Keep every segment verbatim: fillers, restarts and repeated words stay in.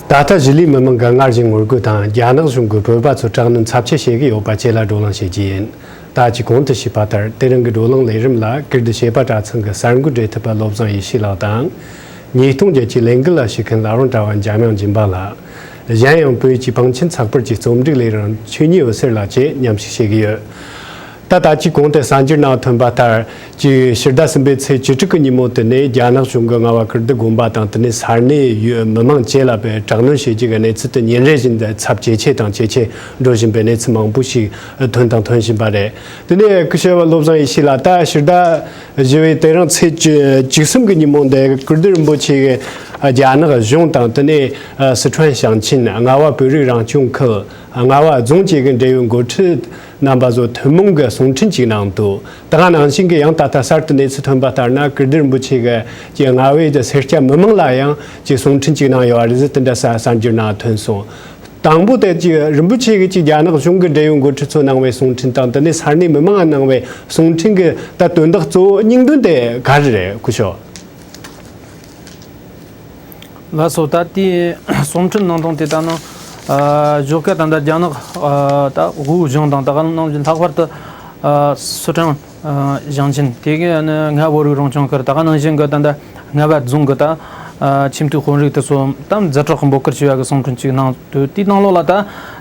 ད་ལྟ་གཞིས་ལུས་མི་མང་གི་སྔར་བཞིན་ངོ་རྒོལ་དང་རྒྱ་ནག་གཞུང་གིས་བོད་པ་ཚོར་དྲག་གནོན་ཚབས་ཆེ་བྱེད་ཀྱི་ཡོད་པ་བཅས་ལ་བགྲོ་གླེང་བྱེད་རྒྱུ་ཡིན། ད་ཅི་གོང་དུ་ཞུས་པ་ལྟར་དེ་རིང་གི་བགྲོ་གླེང་ལས་རིམ་ལ་ཀིརྟི་བྱེས་པ་གྲྭ་ཚང་གི་གསར་འགོད་འབྲེལ་མཐུད་པ་བློ་བཟང་ཡེ་ཤེས་ལགས་དང་། ཉིས་སྟོང་བརྒྱད་ཀྱི་ལས་འགུལ་ལ་ཞུགས་མཁན་བླ་བྲང་གྲྭ་བ་འཇམ་དབྱངས་སྦྱིན་པ་ལགས། གཞན་ཡང་བོད་ཀྱི་པང་ཆེན་ཚགས་པར་གྱི་རྩོམ་སྒྲིག་ལས་རིམ་ཆོས་ཉིད་འོད་ཟེར་ལགས་བཅས་མཉམ་ཞུགས་བྱེད་ཀྱི་ཡོད། ད་ལྟ་ཅི་གོང་དུ་གསར་འགྱུར་ནང་ཐོན་པ་ལྟར། ཅིག་ཕྱི་ཟླ་གསུམ་པའི་ཚེས་བཅུ་དྲུག་གི་ཉིན་མོ་དེ་ནས་རྒྱ་ནག་གཞུང་གིས་རྔ་བ་ཀིརྟི་དགོན་པ་དང་དེ་ནས་ས་གནས་ཡུལ་མི་མང་བཅས་ལ་བས་དྲག་གནོན་བྱེད་རྒྱུ་གི་གནས་ཚུལ་དེ་ཉིན་རེ་བཞིན་དུ་ཚབས་ཇེ་ཆེ་དང་ཇེ་ཆེ་འགྲོ་བཞིན་པའི་གནས་ཚུལ་མང་པོ་ཞིག་ཐོན་དང་ཐོན་བཞིན་པ་རེད། དེ་ནས་སྐུ་ཞབས་བློ་བཟང་ཡེ་ཤེས་ལགས། ད་ཕྱི་ཟླ་བཞི་པའི་དེ་རིང་ཚེས་བཅུ་གསུམ་གྱི་ཉིན་མོ་འདི་ཀིརྟི་རིན་པོ་ཆེ་གིས་རྒྱ་ནག་གཞུང་དང་དེ་ནས་སི་ཁྲོན་ཞིང་ཆེན་རྔ་བ་བོད་རིགས་རང་སྐྱོང་ཁུལ་རྔ་བ་རྫོང་བཅས་ཀྱི་འབྲེལ་ཡོད་འགོ་ཁྲིད་རྣམ་པ་ཚོ་ཐུན་མོང་གི་གསུང་འཕྲིན་ཅིག་གནང་འདུག་ད་ག་ནང་བཞིན་གྱི་ཡང་ད་ལྟ་གསར་དུ་གནས་ཚུལ་ཐོན་པ་ལྟར་ན་ཀིརྟི་རིན་པོ་ཆེ་གིས་ཀྱི་རྔ་བའི་སེར་སྐྱ་མི་མང་ལ་ཡང་ཀྱི་གསུང་འཕྲིན་ཅིག་གནང་ཡོད་པ་རེད་ཟེར་དེ་འདྲ་ས་གསར་འགྱུར་ནང་ཐོན་སོང་། དང་པོ་དེ་ཀྱི་རིན་པོ་ཆེ་གིས་ཀྱི་རྒྱ་ནག་གཞུང་གི་འབྲེལ་ཡོད་འགོ་ཁྲིད་ཚོ་གནང་བའི་གསུང་འཕྲིན་དང་དེ་ནས་ས་གནས་མི་མང་ལ་གནང་བའི་གསུང་འཕྲིན་གྱི་ད་དོན་དག་གཙོ་བོ་སྙིང་དོན་དེ་ག་རེ་རེད་སྐུ་ཞབས། ལགས་སོ། ད་དེའི་གསུང་འཕྲིན་ནང་དོན་དེ་ལྟ་ན། ཨ་བཞུགས་སྒར་ད་ལྟ་རྒྱ་ནག་ཨ་ད་ཝུའུ་གཞུང་དང་ད་ག་ནང་བཞིན་ལྷག་པར་དུ་ཨ་སི་ཁྲོན་ཨ་ཞིང་ཆེན་དེ་གའི་ཨ་ནི་རྔ་བོད་རིགས་རང་སྐྱོང་ཁུལ་ད་ག་ནང་བཞིན་གྱི་ད་ལྟ་རྔ་བ་རྫོང་གི་ད་ཨ་ཁྱིམ་སྡེ་དཔོན་རིགས་དེ་ཚོ་ད་ཛ་དྲག་གི་འབོད་སྐུལ་བྱས་པ་གི་གསུང་འཕྲིན་ཅིག་གནང་འདུག་དེའི་ནང་ལོགས་ལ་ད་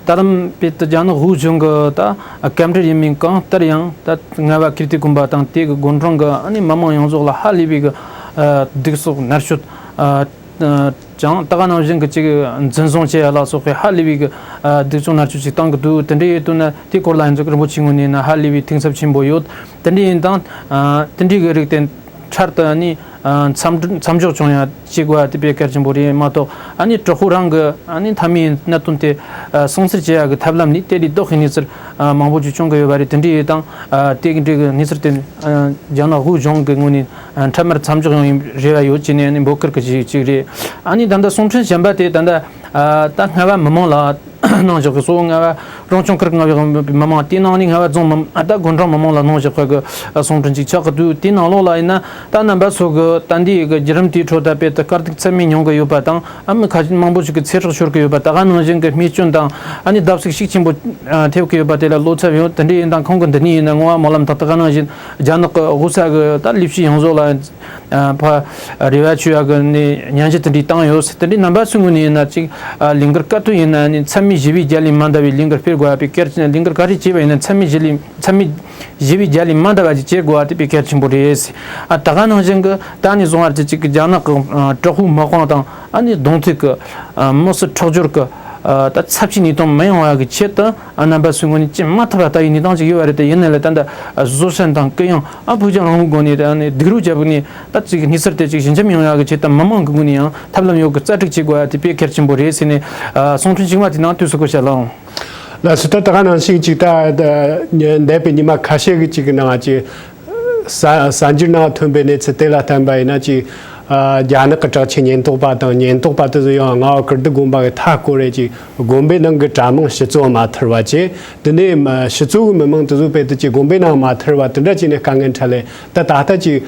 ད་ལམ་དཔེ་དེ་རྒྱ་ནག་ཝུའུ་གཞུང་གི་ད་བཀའ་འདྲི་ཡིན་མིན་གང་ལྟར་ཡང་ད་རྔ་བ་ཀིརྟི་དགོན་པ་དང་དེ་གི་དགོན་གྲོང་གི་ཨ་ནི་མི་མང་ཡོངས་རྫོགས་ལ་ཧ་ལས་པའི་གི་ཨ་སྡུག་སོགས་མནར་གཅོད་ཨ། ཀྱང་ད་ག་ནང་བཞིན་གྱི་ཅིག་འཛིན་བཟུང་བྱེད་ཡ་ལ་སོགས་པའི་ཧ་ལས་པའི་གི་ཨ་སྡུག་སྦྱོང་མནར་གཅོད་ཅིག་བཏང་གི་འདུག་དེ་འདྲ་ཡིན་དུས་ན་དེའི་སྐོར་ལ་ཡིན་ཚོགས་རིན་པོ་ཆེ་ངོས་ནས་ན་ཧ་ལས་པའི་གདེང་ཚབ་ཆེན་པོ་ཡོད། དེ་འདྲ་ཡིན་དང་ཨ་དེ་འདྲའི་གི་རིགས་དེ་འཕྲལ་དུ་ཨ་ནི་ཨ་མཚམས་མཚམས་འཇོག་བྱུང་ཡ་བྱེད་དགོས་ཡ་དེ་དཔེ་གལ་ཆེན་པོ་རེད་མ་གཏོགས་ཨ་ནི་དྲག་པོ་རང་གི་ཨ་ནི་མཐའ་མའི་གནད་དོན་དེ་ཨ་སྲུང་བརྩི་བྱེད་ཡ་གི་ཐབས་ལམ་ནི་དེ་ལས་ལྡོག་གི་གནས་ཚུལ་ཨ་མང་པོ་ཅིག་བྱུང་གི་ཡོད་པ་རེད། དེ་འདྲ་ཡིན་དང་ཨ་དེ་གི་འདྲའི་གི་གནས་ཚུལ་དེ་ཨ་རྒྱ་ནག་ཝུའུ་གཞུང་གི་ངོས་ནས། འཕྲལ་མར་མཚམས་འཇོག་ཡོང་ཡིན་རེ་བ་ཡོད་ཅེས་ནས་ནི་འབོད་སྐུལ་གྱི་ཅིག་ཅིག་རེད། ཨ་ནི་ད་ལྟ་གསུང་འཕྲིན་གཞན་པ་དེ་ད་ལྟ་ད་རྔ་བ་མི་མང་ལ་གནང་བཞག་གི་གཙོ་བོ་རྔ་བ་རང་སྐྱོང་ཁུལ་གྱི་མི་མང་དེའི་ནང་ནས་རྔ་བ་རྫོང་མི་ད་དགོན་གྲོང་མི་མང་ལ་གནང་བཞག་པ་གི་གསུང་འཕྲིན་ཅིག་ཆགས་ཀྱི་འདུག་དེའི་ནང་ལོགས་ལ་ཡིན་ན་ད་རྣམ་པ་ཚོ་གི་ད་འདི་གི་བརྒྱུད་རིམ་དེའི་ཁྲོད་ད་དཔེ་ད་དཀའ་སྡུག་ཚད་མེད་མྱོང་གི་ཡོད་པ་དང་ཨ་མི་ཁ་ཤས་མང་པོ་ཞིག་གི་ཚེ་སྲོག་ཤོར་གི་ཡོད་པ་ད་ག་ནང་བཞིན་གི་རྨས་སྐྱོན་དང་ཨ་ནི་བརྡབ་གསིག་ཤུགས་ཆེན་པོ་ཐེབས་ཀྱི་ཡོད་པ་དེ་ལ་བློ་འཚབ་ཡོད། དེ་འདྲ་ཡིན་དང་ཁོང་གི་འདི་ནས་ཡིན་ན་བསྔོ་བ་སྨོན་ལམ་དང་ད་ག་ནང་བཞིན་རྒྱ་ནག་གི་ཝུའུ་ས་གི་ད་ལས་བྱེད་ཡོངས་རྫོགས་ལ་ཨ་ཕ་རེ་བ་ཆོས་ཡ་གི་ནས་སྙན་ཞུ་དེ་འདྲའི་བཏང་ཡོད། དེ་འདྲའི་རྣམ་པ་ཚོའི་ངོས་ནས་ཡིན་ན་ཅིག་ཨ་ལས་འགུལ་ག་དུས་ཡིན་ན་ནི་མཚམས་མེད་བཞི་པའི་རྒྱ་ལས་མ་འདའ་བའི་ལས་འགུལ་སྤེལ་དགོས་པའི་གལ་ཆེན། ལས་འགུལ་ག་རེ་བྱས་པ་ཡིན་ན་མཚམས་མེད་བཞི་ལས་མཚམས་མེད་བཞི་པའི་རྒྱ་ལས་མ་འདའ་བ་ཅིག་བྱེད་དགོས་པ་དེ་དཔེ་གལ་ཆེན་པོ་རེད། ཨ་ད་ག་ནང་བཞིན་གི་ད་ནི་བཟུང་བར་ཅིག་ཅིག་གི་རྒྱ་ནག་གི་ཨ་དྲག་པོའི་དམག་དཔུང་དང་ཨ་ནི་གདོང་ཐུག་གི་ཨ་མི་སེར་འཕྲོག་སྦྱོར་གི་ཨ་ད་ཚབས་ཆེའི་གནས་སྟངས་མི་ཡོང་བ་གི་ཆེད་དུ། ཨ་རྣམ་པ་ཚོའི་ངོས་ནས་བྱེད་མ་ཐུབ་པ་ལྟ་བུའི་གནས་སྟངས་ཅིག་ཡོད་པ་རེད་དེ། ཡིན་ན་ལས་ད་ལྟ་བཟོད་བསྲན་དང་གུ་ཡངས་ཨ་ཕུགས་རྒྱང་རིང་པོའི་སྒོ་ནས་ཨ་ནི་སྡིགས་རོགས་བརྒྱབ་ནས་ད་ཅིག་གནས་ཚུལ་དེ་ཅིག་ཞི་འཇམ་ཡོང་ཡག་གི་ཆེད་དུ་མི་མང་གི་ངོས་ནས་ཡང་ཐབས་ལམ་ཡོད་གི་རྩལ་སྤྲུགས་བྱེད་དགོས་ཡ་དེ་དཔེ་གལ་ཆེན་པོ་རེད་ཟེར་ནས་ཨ་གསུང་འཕྲིན་ཞིག་མ་དེ་ནང་དུས་སུ་བཀོད་བྱ་ལགས། ལགས་སོ། ད་ད་ག་ནང་བཞིན་ཅིག་ད་འདས་པའི་ཉི་མ་ཁ་ཤས་ཀྱི་ཅིག་གི་ནང་ཅིག་གསར་གསར་འགྱུར་ནང་ཐོན་པའི་གནས་ཚུལ་དེ་ལ་བརྟེན་པ་ཡིན་ན་ཅིག་ཨ་རྒྱ་ནག་གི་དྲག་ཆས་ཉེན་རྟོག་པ་དང་ཉེན་རྟོག་པ་དེ་ཚོ་ཡང་རྔ་བ་ཀིརྟི་དགོན་པ་གི་མཐའ་སྐོར་རེ་ཅིག་དགོན་པའི་ནང་གི་དྲ་དམངས་ཕྱི་ཚོ་མ་ཐར་བ་བྱས། དེ་ནས་ཕྱི་ཚོ་གི་མི་མང་དེ་ཚོ་དཔེ་དེ་ཅིག་དགོན་པའི་ནང་མ་ཐར་བ་དེ་འདྲ་བྱས་ནས་དཀའ་ངལ་འཕྲད་ལས་ད་ད་ལྟ་ཅིག་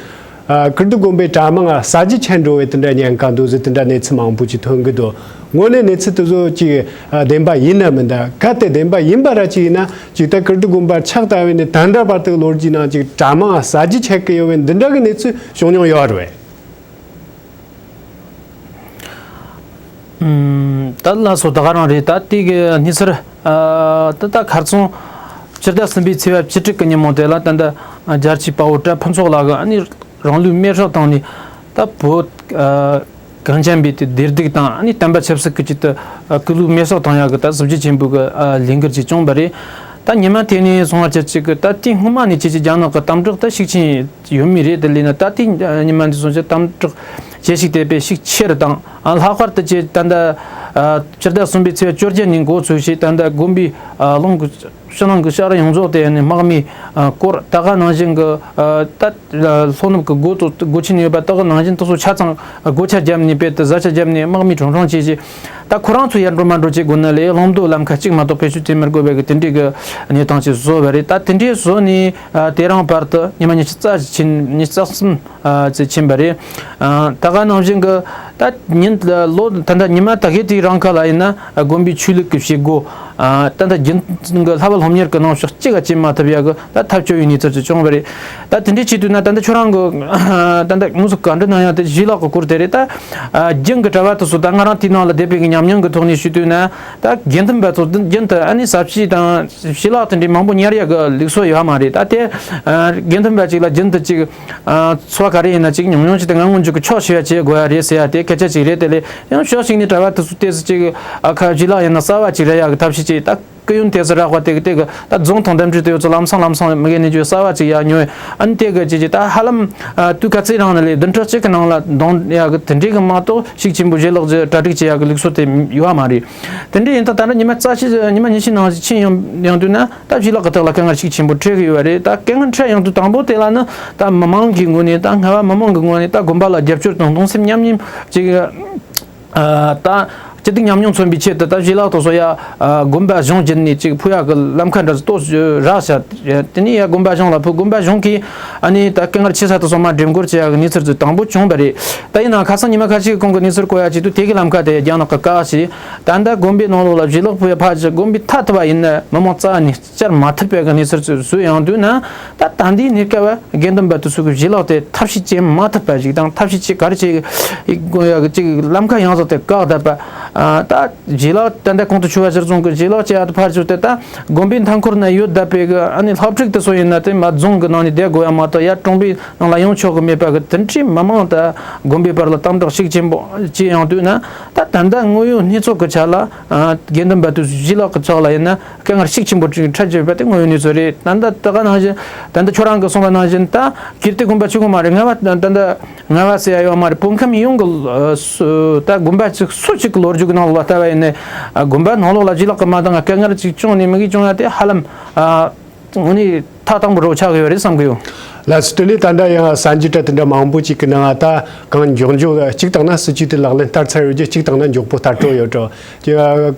ཨ་ཀིརྟི་དགོན་པའི་དྲ་དམངས་ས་རྒྱུ་ཆད་འགྲོ་བའི་དེ་འདྲ་ཉེན་ཁ་འདུག་ཟེར་དེ་འདྲ་གནས་ཚུལ་མང་པོ་ཅིག་ཐོན་གི་འདུག་དངོས་གནས་གནས་ཚུལ་དེ་ཚོ་ཅིག་ཨ་བདེན་པ་ཡིན་ན་མིན་ད་གལ་ཏེ་བདེན་པ་ཡིན་པ་ར་ཅིག་ཡིན་ན་ཅིག་ད་ཀིརྟི་དགོན་པ་ཕྱག་བཏབ་པའི་ནས་ད་ལྟ་བར་དུ་ལོ་རྒྱུས་ནང་ཅིག་དྲ་དམངས་ས་རྒྱུ་ཆད་གི་ཡོད་པའི་འདི་འདྲ་གི་གནས་ཚུལ་བྱུང་མྱོང་ཡོད་རེད། ཨུམ། ད་ལགས་སོ། ད་ག་རང་རེད། ད་དེ་གི་གནས་ཚུལ་ཨ་ད་ད་ཁ་རྩང་སྤྱི་ཟླ་གསུམ་པའི་ཚེས་པ་བཅུ་དྲུག་གི་ཉིན་མོ་དེ་ལ་ད་ལྟ་རྒྱལ་གཅེས་དཔའ་བོ་གྲྭ་ཕུན་ཚོགས་ལགས་ཀྱིས་ཨ་ནི་རང་ལུས་མེར་སྲེག་བཏང་ནས་ད་བོད་ཨ་གངས་ཅན་པའི་དེ་བདེ་སྡུག་དང་ཨ་ནི་བསྟན་པ་ཆབ་སྲིད་ཀྱི་ཆེད་དུ་ཨ་སྐུ་ལུས་མེར་སྲེག་བཏང་ཡག་གི་ད་གཟི་བརྗིད་ཆེན་པོའི་གི་ཨ་ལས་འགུལ་ཅིག་བྱུང་བ་རེད། ད་ཉི་མ་དེ་ནས་བཟུང་བ་ཅིག་ཅིག་གི་ད་དེ་སྔོན་མ་ནས་ཅིག་ཅིག་རྒྱ་ནག་གི་དམ་དྲག་ད་ཤུགས་ཆེན་ཡོད་མི་རེད། དེ་ལས་ན་ད་ལྟའི་ཉི་མ་འདི་སོང་ཙང་དམ་དྲག་བྱེད་ཤུགས་དེ་དཔེ་ཤུགས་ཆེ་རུ་བཏང་། ཨ་ལྷག་པར་དུ་ཅིག་ད་ལྟ་ཨ་སྤྱི་ཟླ་གསུམ་པའི་ཚེས་པ་བཅོ་བརྒྱད་ཉིན་འགོ་ཚུགས་ཤིང་ད་ལྟ་དགོན་པའི་ཨ་རླུང་གི་ཕྱི་ནང་གི་ཤག་རི་ཡོངས་རྫོགས་དེ་ནི་དམག་མིས་ཨ་བསྐོར། ད་ག་ནང་བཞིན་གྱི་ཨ་ད་ལྷོ་ནུབ་ཀྱི་སྒོ་དང་སྒོ་ཆེན་ཡོད་པ་དག་ནང་བཞིན་དེ་ཚོ་ཆ་ཚང་སྒོ་ཆ་བརྒྱབ་ནས་དཔེ་དེ་བཟའ་ཆ་བརྒྱབ་ནས་དམག་མིས་ཁྲོམ་ཁྲོམ་བྱས་ཤིང་། ད་ཁོ་རང་ཚོ་ཡར་འགྲོ་མར་འགྲོ་བྱེད་དགོས་ན་ལས་གླང་མདོག་ལམ་ཁ་གཅིག་མ་གཏོགས་བེད་སྤྱོད་བྱེད་མི་དགོས་པའི་གི་དེ་འདྲའི་གི་གནས་སྟངས་ཅིག་བཟོས་པ་རེད། ད་དེ་འདྲའི་བཟོས་ནས་ཨ་དེ་རིང་བར་དུ་ཉི་མ་ཉི་ཤུ་རྩ་ཕྱིན་ཉི་ཤུ་རྩ་གསུམ་ཨ་ཙམ་ཕྱིན་པ་རེད། ཨ་ད་ག་ནང་བཞིན་གི་ ད་ཉིན་ལོ་ད་ལྟ་ཉི་མ་ད་གེ་དེའི་རིང་ཁ་ལ་ཡིན་ན་དགོན་པའི་ཆོས་ལུགས་ཀྱི་བྱེད་སྒོ། ད་ལྟ་རྒྱུན་གྱི་ལྷ་བབས་སློབ་གཉེར་གྱི་གནང་ཕྱོགས་གཅིག་ག་བྱེད་མ་ཐུབ་ཡག་གི་ད་ཐབས་སྐྱོ་བའི་གནས་ཚུལ་ཅིག་བྱུང་བ་རེད། ད་དེ་འདྲའི་ཆེད་དུ་ན་ད་ལྟ་ཁྱོད་རང་གི་ད་ལྟ་དངོས་སུ་བཀའ་འདྲི་གནང་ཡག་དེ་བཞེས་ལག་གི་སྐོར་དེ་རེད། ད་རྒྱུན་གྱི་གྲྭ་བ་དེ་ཚོ་ད་ང་རང་དེའི་ནང་ལ་བསྡད་པའི་གི་ཉམས་མྱོང་གི་ཐོག་ནས་ཞུས་དུས་ན། ད་དགེ་འདུན་པ་ཚོ་རྒྱུན་དུ་ཨ་ནི་ཟབ་ཞུགས་དང་བྱེད་ལག་དེ་འདྲའི་མང་པོ་ཉར་ཡག་གི་ལུགས་སྲོལ་ཡོད་མ་རེད། ད་དེ་དགེ་འདུན་པ་ཅིག་ལ་རྒྱུན་དུ་ཅིག་ཚོ་བ་ག་རེ་ཡིན་ན་ཅིག་ཉུང་ཉུང་ཅིག་དེ་ང་སྔོན་འཇུག་གི་ཆོག་ཤེས་ཡ་བྱེད་དགོས་ཡ་རེད་ཟེར་ཡ་དེ་སྐད་ཆ་ཅིག་རེད། དེ་ལས་ཡང་ཕྱོགས་གཅིག་ནས་གྲྭ་བ་དེ་ཚོ་ཏོག་ཙམ་ཅིག་ཨ་ཁ་བྱེད་ལག་ཡིན་ན་གསར་བ་ཅིག་རེད་ཡག་གི་ཐབས་ཤེས་ཅིག་ད་སྐུ་ཡོན་དེ་ཚོ་རག་པ་དེ་གི་དེ་གི་ད་རྫོང་དང་འདེམས་སྒྲུག་དེ་ཡོད་ཚོ་ལམ་སང་ལམ་སང་མི་གེ་ནས་ཅིག་གསར་བ་ཅིག་ཡ་ཉོས། ཨ་ནི་དེ་གི་ཅིག་ཅིག་ད་ཧ་ལམ་དུས་ག་ཚོད་རང་ནས་ལས་བདུན་ཕྲག་གཅིག་གི་ནང་ལ་གཏོང་ཡག་གི་དེ་འདྲའི་གི་མ་གཏོགས་ཤུགས་ཆེན་པོ་བྱེད་ལག་ཅིག་གྲ་སྒྲིག་བྱེད་ཡག་གི་ལུགས་སྲོལ་དེ་ཡོད་མ་རེད། དེ་འདྲ་ཡིན་ད་ད་ལྟ་ཉི་མ་རྩ་ཤས་ཉི་མ་ཉི་ཤུ་ནང་ཕྱིན་ཡོང་ཡོང་དུས་ན་ད་བྱེད་ལག་གི་ཐོག་ལ་དཀའ་ངལ་ཤུགས་ཆེན་པོ་འཕྲད་གི་ཡོད་པ་རེད། ད་དཀའ་ངལ་འཕྲད་ཡོང་དུས་དང་པོ་དེ་ལ་ནི་ད་མི་མང་གི་ངོས་ནས་ད་སྔ་བ་མི་མང་གི་ངོས་ནས་ད་དགོན་པ་ལ་རྒྱབ་སྐྱོར་དང་གདུང་སེམས་མཉམ་མཉམ་ཅིག་ད་སྐྱིད་སྡུག་མཉམ་མྱོང་མཚོན་པའི་ཆེད་དུ་ད་བྱེད་ལག་དེ་ཚོ་ཡ་དགོན་པ་གཞུང་བརྒྱུད་ནས་ཅིག་ཕུལ་ཡག་གི་ལམ་ཁ་འདྲ་ཚོ་ཏོག་ཙམ་རག་ཤག་དེ་ནས་ཡ་དགོན་པ་གཞུང་ལ་ཕུལ། དགོན་པ་གཞུང་གིས་ཨ་ནི་ད་དཀའ་ངལ་ཆེ་ས་དེ་ཚོ་མར་འགྲེམས་སྐོར་བྱེད་ཡག་གི་གནས་ཚུལ་དེ་དང་པོ་བྱུང་བ་རེད། ད་ཡིན་ནའང་ཁ་སང་ཉི་མ་ཁ་ཤས་ཀྱི་གོང་གི་གནས་ཚུལ་བཀོད་ཡ་ཆེད་དུ་དེ་གི་ལམ་ཁ་དེ་རྒྱ་ནག་གི་བཀག་བྱས། ད་ལྟ་དགོན་པའི་ནང་ལོགས་ལ་བྱེད་ལག་ཕུལ་ཡ་ཕར་ཕྱིན། དགོན་པའི་མཐའ་ཐུབ་པ་ཡིན་ན་མི་མང་རྩ་ནས་བཅར་མ་ཐུབ་པའི་གི་གནས་ཚུལ་ཚོ་བཟོས་ཡོང་དུས་ན། ད་ད་ལྟའི་གནས་སྐབས་དགེ་འདུན་པ་དེ་ཚོ་གི་བྱེད་ལག་དེ་ཐབས་ཤེས་བྱེད་མ་ཐུབ་པ་ཞིག་དང་། ཐབས་ཤེས་བྱེད་ག་རེ་བྱེད་དགོས་ཡ་གི་ཅིག་ལམ་ཁ་ཡོངས་རྫོགས་དེ་བཀག་བསྡད་པ། ད་བྱེད་ལག་ད་ལྟ་གོང་དུ་ཞུས་པ་ཕྱིར་ཚོང་གི་བྱེད་ལག་བྱེད་ཡ་དེ་ཕར་ཕྱིན་ཏེ། ད་དགོན་པའི་མཐའ་འཁོར་ན་ཡོད་བསྡད་པའི་གི་ཨ་ནི་སློབ་ཕྲུག་དེ་ཚོ་ཡིན་ན་དེ་མ་རྫོང་གི་ནང་ནས་བསྡད་དགོས་ཡ་མ་གཏོགས་ཡ་གྲོང་པའི་ནང་ལ་ཡོང་ཆོག་གི་མེད་པ་གི་དེ་འདྲའི་མི་མང་ད་དགོན་པའི་བར་ལ་དམ་དྲག་ཤུགས་ཆེན་པོ་བྱེད་ཡོང་དུས་ན། ད་ད་ལྟ་དངོས་ཡོད་གནས་ཚུལ་གི་ཆ་ལ་དགེ་འདུན་པ་དེ་ཚོ་བྱེད་ལག་གི་ཕྱོགས་ལ་ཡིན་ན་དཀའ་ངལ་ཤུགས་ཆེན་པོ་ཅིག་འཕྲད་ཀྱི་ཡོད་པ་དེ་དངོས་ཡོད་གནས་ཚུལ་རེད། ད་ལྟ་ད་ག་ནང་བཞིན་ད་ལྟ་ཁྱོད་རང་གིས་གསུངས་པ་ནང་བཞིན་ད་ཀིརྟི་དགོན་པ་གཅིག་པོ་མ་རེད། རྔ་བ་ད་ལྟ་རྔ་བ་ཟེར་ཡ་ཡོད་མ་རེད། བོད་ཁམས་ཡོངས་ཀྱི་ད་དགོན་པ་ཅིག་སུ་གཅིག་གི་ལོ་རྒྱུས་ཀྱི་ནང་ལོགས་ལ་ལྟ་བ་ཡིན་ན། དགོན་པ་ནང་ལོགས་ལ་བྱེད་ལག་གི་མ་འདང་དཀའ་ངལ་ཅིག་བྱུང་ནས་མི་གིས་བྱུང་ཡ་དེ་ཧ་ལམ་དངོས་གནས་ཐག་དང་པོ་རོ་ཆགས་ཡོད་རེད་བསམ་གི་ཡོད། ལགས་སོ། དེ་ནས་ད་ལྟ་ཡང་གསར་འགྱུར་དེ་འདྲ་མང་པོ་ཅིག་གི་ནང་ད་གང་མགྱོགས་མགྱོགས་གཅིག་བཏང་ན་སྲིད་ཇུས་དེ་ལག་ལེན་བསྟར་ཚར་ཡོད་རྒྱུ། གཅིག་བཏང་ན་མགྱོགས་པོ་ལྟར་སྤྲོད་ཡོད་འགྲོ།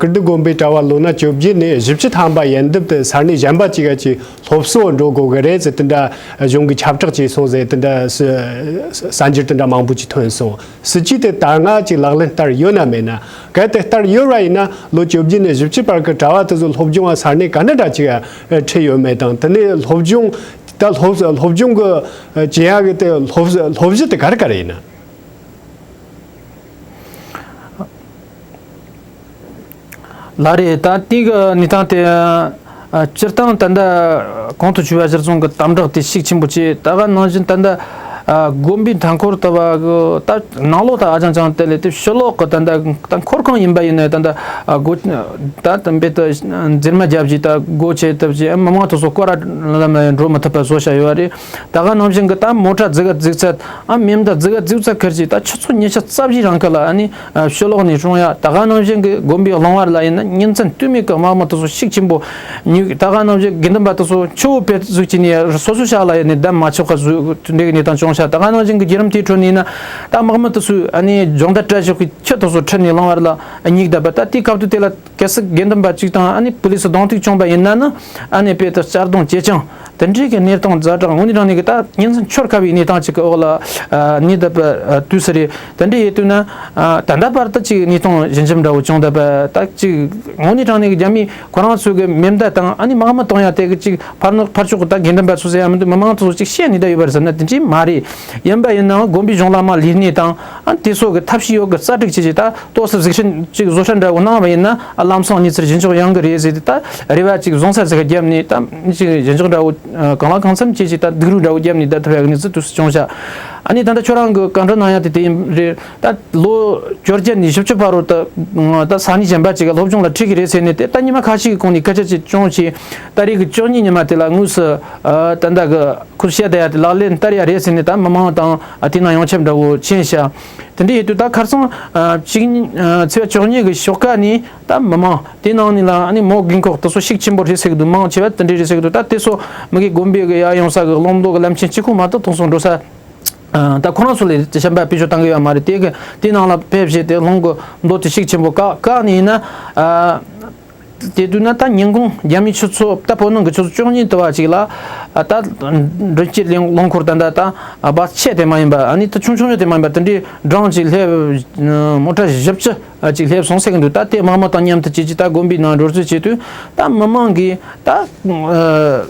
ཀིརྟི་དགོན་པའི་གྲྭ་བ་ལོ་ན་བཅོ་བརྒྱད་ནས་བཞི་བཅུ་ཐམ་པ་ཡན་འདབ་དེ་ས་གནས་གཞན་པ་ཅིག་ག་ཅིག་སློབ་གསོ་འགྲོ་དགོས་གི་རེད་ཟེར་དེ་འདྲ་གཞུང་གི་ཁྱབ་བསྒྲགས་བྱས་སོང་ཟེར་དེ་འདྲ་གསར་འགྱུར་དེ་འདྲ་མང་པོ་ཅིག་ཐོན་སོང་། སྲིད་ཇུས་དེ་ད་སྔ་ཅིག་ལག་ལེན་བསྟར་ཡོད་ན་མེད་ན། གལ་ཏེ་བསྟར་ཡོད་པ་ཡིན་ན་ལོ་བཅོ་བརྒྱད་ནས་བཞི་བཅུ་བར་གྱི་གྲྭ་བ་དེ་ཚོ་སློབ་སྦྱོང་བ་ས་གནས་ག་འདྲ་འདྲ་ཅིག་ཁྲིད་ཡོད་མེད་དང་། དེ་ནས་སློབ་སྦྱོང་ད་སློབ་སློབ་སྦྱོང་གི་བྱེད་ཡག་གི་དེ་སློབ་སློབ་གཞི་དེ་ག་རེ་ག་རེ་ཡིན་ན། ལགས་རེད། ད་དེ་གི་གནས་སྟངས་དེ་ཨ་སྤྱིར་བཏང་ད་ལྟ་གོང་དུ་ཞུས་པ་གཞིར་བཟུང་གི་དམ་དྲག་དེ་ཤུགས་ཆེན་པོ་བྱས། ད་ག་ནང་བཞིན་ད་ལྟ་ཨ་དགོན་པའི་མཐའ་འཁོར་ལྟ་བུ་གི་ད་ནང་ལོགས་ད་ཨ་ཅང་ཅང་དེ་ལས་དེ་ཕྱི་ལོགས་གི་ད་ལྟ་ད་འཁོར་ཁང་ཡིན་པ་ཡིན་ན་ད་ལྟ་ཨ་སྒོ་ད་དམ་པའི་ད་འཛེར་མ་བརྒྱབ་བྱས་ད་སྒོ་ཕྱེ་ཐབས་བྱས། མི་མང་དེ་ཚོ་སྐོར་ར་ལམ་ལ་འགྲོ་མི་ཐུབ་པ་བཟོ་བྱ་ཡོད་རེད། ད་ག་ནང་བཞིན་གི་ད་མོ་ཊ་རྫི་ག་རྫིག་ཚད། ཨ་མེ་མདའ་རྫི་ག་རྫིག་ཚད་ཁུར་གྱིས་ད་ཆུ་ཚོད་ཉི་ཤུ་རྩ་བཞིའི་རིང་གི་ལ་ཨ་ནི་ཨ་ཕྱི་ལོགས་ནས་སྲུང་ཡ། ད་ག་ནང་བཞིན་གྱི་དགོན་པའི་གླིང་བར་ལ་ཡིན་ན་ཉིན་མཚན་དུས་མེད་ཀྱི་དམག་མི་དེ་ཚོ་ཤུགས་ཆེན་པོ་ཉུག་ད་ག་ནང་བཞིན་དགེ་འདུན་པ་དེ་ཚོ་ཆུ་བོ་བེད་ཟུག་གྱིས་ནས་སོ་སོའི་ཤག་ལ་ཡིན་ནས་བསྡད་མ་ཆོག་ག་ཟུག་དེ་འདྲའི་གནས་སྟངས་བྱུང་ཤག་ད་ག་ནང་བཞིན་གྱི་བརྒྱུད་རིམ་དེའི་ཁྲོད་ནས་ཡིན་ན་ད་དམག་མི་དེ་ཚོས་ཨ་ནི་སྦྱོང་བརྡར་སྤྲད་བཞག་གི་ཆུ་དེ་ཚོ་ཁྲིད་ནས་གླིང་བར་ལ་ཉིག་བསྡད་པ། ད་དེའི་སྐབས་དུས་དེ་ལ་གལ་སྲིད་དགེ་འདུན་པ་གཅིག་དང་ཨ་ནི་པུ་ལི་སི་གདོང་ཐུག་བྱུང་བ་ཡིན་ན་ནི་ཨ་ནི་དཔེ་དེ་གཅར་རྡུང་ཇེ་ཆུང་། དེ་འདྲའི་གི་གནས་སྟངས་ཛ་དྲག་དངོས་གནས་དྲང་གནས་ཀྱི་ད་ཉིན་མཚན་འཆོར་དཀའ་བའི་གནས་སྟངས་ཅིག་གི་འོག་ལ་ཨ་གནས་བསྡད་པ་ཨ་དུས་སུ་རེད། དེ་འདྲ་ཡིན་དུས་ན་ཨ་ད་ལྟ་བར་དུ་ཅིག་གནས་སྟངས་ཞི་འཇམ་འདྲ་བོ་བྱུང་བསྡད་པ། ད་ཅིག་དངོས་གནས་དྲང་གནས་ཀྱི་རྒྱ་མི་ཁོ་རང་ཚོ་གི་མེ་མདའ་དང་ཨ་ནི་དམག་མི་གཏོང་ཡ་དེ་གི་ཅིག་ཕར་ནག་ཕར་ཕྱོགས་ཀྱི་ད་དགེ་འདུན་པ་ཚོ་ཟེར་ཡ་མི་འདུག་མི་མང་ཚོ་ཅིག་བཤད་ནས་བསྡད་ཡོད་པ་རེད་ཟེར་ན་དེ་འདྲའི་མ་རེད། ཡིན་པ་ཡིན་ནའང་དགོན་པའི་གཞུང་ལ་མ་ལུས་གནས་དང་ཨ་དེ་སོགས་ཀྱི་ཐབས་ཤེས་ཡོད་གི་རྩ་སྒྲིག་བྱས་ཅིག་ད་ཏོག་ཙམ་གཟིགས་ཞིབ་ཅིག་བཟོ་ཧྲ་འདྲ་བོ་གནང་བ་ཡིན་ན་ཨ་ལམ་སང་གནས་ཚུལ་ཞི་འཇགས་ཡོང་གི་རེད་ཟེར་ཏེ། ད་རེ་བ་ཅིག་བཟང་ས་ཟིག་བརྒྱབ་ནས་ད་ཅིག་ཞི་འཇགས་འདྲ་བོ་གང་ལ་གང་འཚམ་བྱས་ཅིག་ད་སྡུག་རུས་འདྲ་བོ་བརྒྱབ་ནས་བསྡད་ཐུབ་ཡག་གི་གནས་ཚུལ་དུས་སུ་བྱུང་ཤག་ཨ་ནི་ད་ལྟ་ཁྱོད་རང་གི་བཀའ་འདྲི་གནང་ཡ་དེ་དེ་ཡིན་རེད། ད་ལོ་བཅོ་བརྒྱད་ནས་བཞི་བཅུ་བར་དུ་ད་ས་གནས་གཞན་པ་ཅིག་ག་སློབ་སྦྱོང་ལ་ཁྲིད་ཀྱི་རེད་ཟེར་ནས་དེ་ད་ཉི་མ་ཁ་ཤས་ཀྱི་གོང་ནས་སྐད་ཆ་ཅིག་བྱུང་ཞིང་། ད་རེས་ཀྱི་བཅུ་གཉིས་ཉི་མ་དེ་ལ་དངོས་སུ་ཨ་ད་ལྟ་གི་ཁུར་བཤད་བསྡད་ཡ་དེ་ལག་ལེན་བསྟར་ཡ་རེད་ཟེར་ནས་ད་མི་མང་དང་ཨ་དེ་ནང་ཡོངས་ཁྱབ་འདྲ་བོ་ཕྱིན་ཤག་དེ་འདྲ་ཡིན་དུས་ད་ཁ་སང་ཨ་གཅིག་ཨ་ཚེས་པ་བཅུ་གཉིས་ཀྱི་ཞོགས་ཀ་ནས་ད་མི་མང་དེ་ནང་ནས་ལ་ཨ་ནི་མོ་རྒན་འཁོགས་དེ་ཚོ་ཤུགས་ཆེན་པོ་རེད་ཟེར་གི་འདུག་མང་ཆེ་བ་དེ་འདྲ་རེད་ཟེར་གི་འདུག་ད་དེ་ཚོ་མི་གི་དགོན་པའི་གི་ཡར་ཡོང་ས་གི་སློབ་མདོ་གི་ལམ་ཆེན་གཅིག་པོ་མ་གཏོགས་དེ་ཚོ་འགྲོ་ས་ཨ་ད་ཁོ་རང་ཚོ་ལས་གཞན་པ་བེད་སྤྱོད་བཏང་གི་ཡོད་མ་རེད། དེ་གི་དེ་ནང་ལ་ཕེབས་བྱས་དེ་སློབ་མདོ་དེ་ཤུགས་ཆེན་པོ་བཀག་བཀག་ནས་ཡིན་ན་ཨ། དེ་དུས་ན་ད་ཉིན་གུང་རྒྱ་མིའི་ཆུ་ཚོད་ད་བོད་ནང་གི་ཆུ་ཚོད་བཅུ་གཉིས་དུ་བ་ཅིག་ལ་ ད་མགྲིན་བཅུ་རླངས་འཁོར་ད་ད་ད་བ་ཆེ་དེ་མ་ཡིན་པ། ཨ་ནི་ད་ཆུང་ཆུང་ཉོ་དེ་མ་ཡིན་པ། དེ་འདྲའི་གྲངས་ཅིག་སླེབས། མོ་ཊ་བཞི་བཅུ་ཅིག་སླེབས་སོང་ཟེར་གི་འདུག་ད་དེ་དམག་དམངས་དང་མཉམ་དུ་བཅས་ཀྱི་ད་དགོན་པའི་ནང་འགྲོ་རྩིས་བྱེད་དུས། ད་མི་མང་གིས་ད་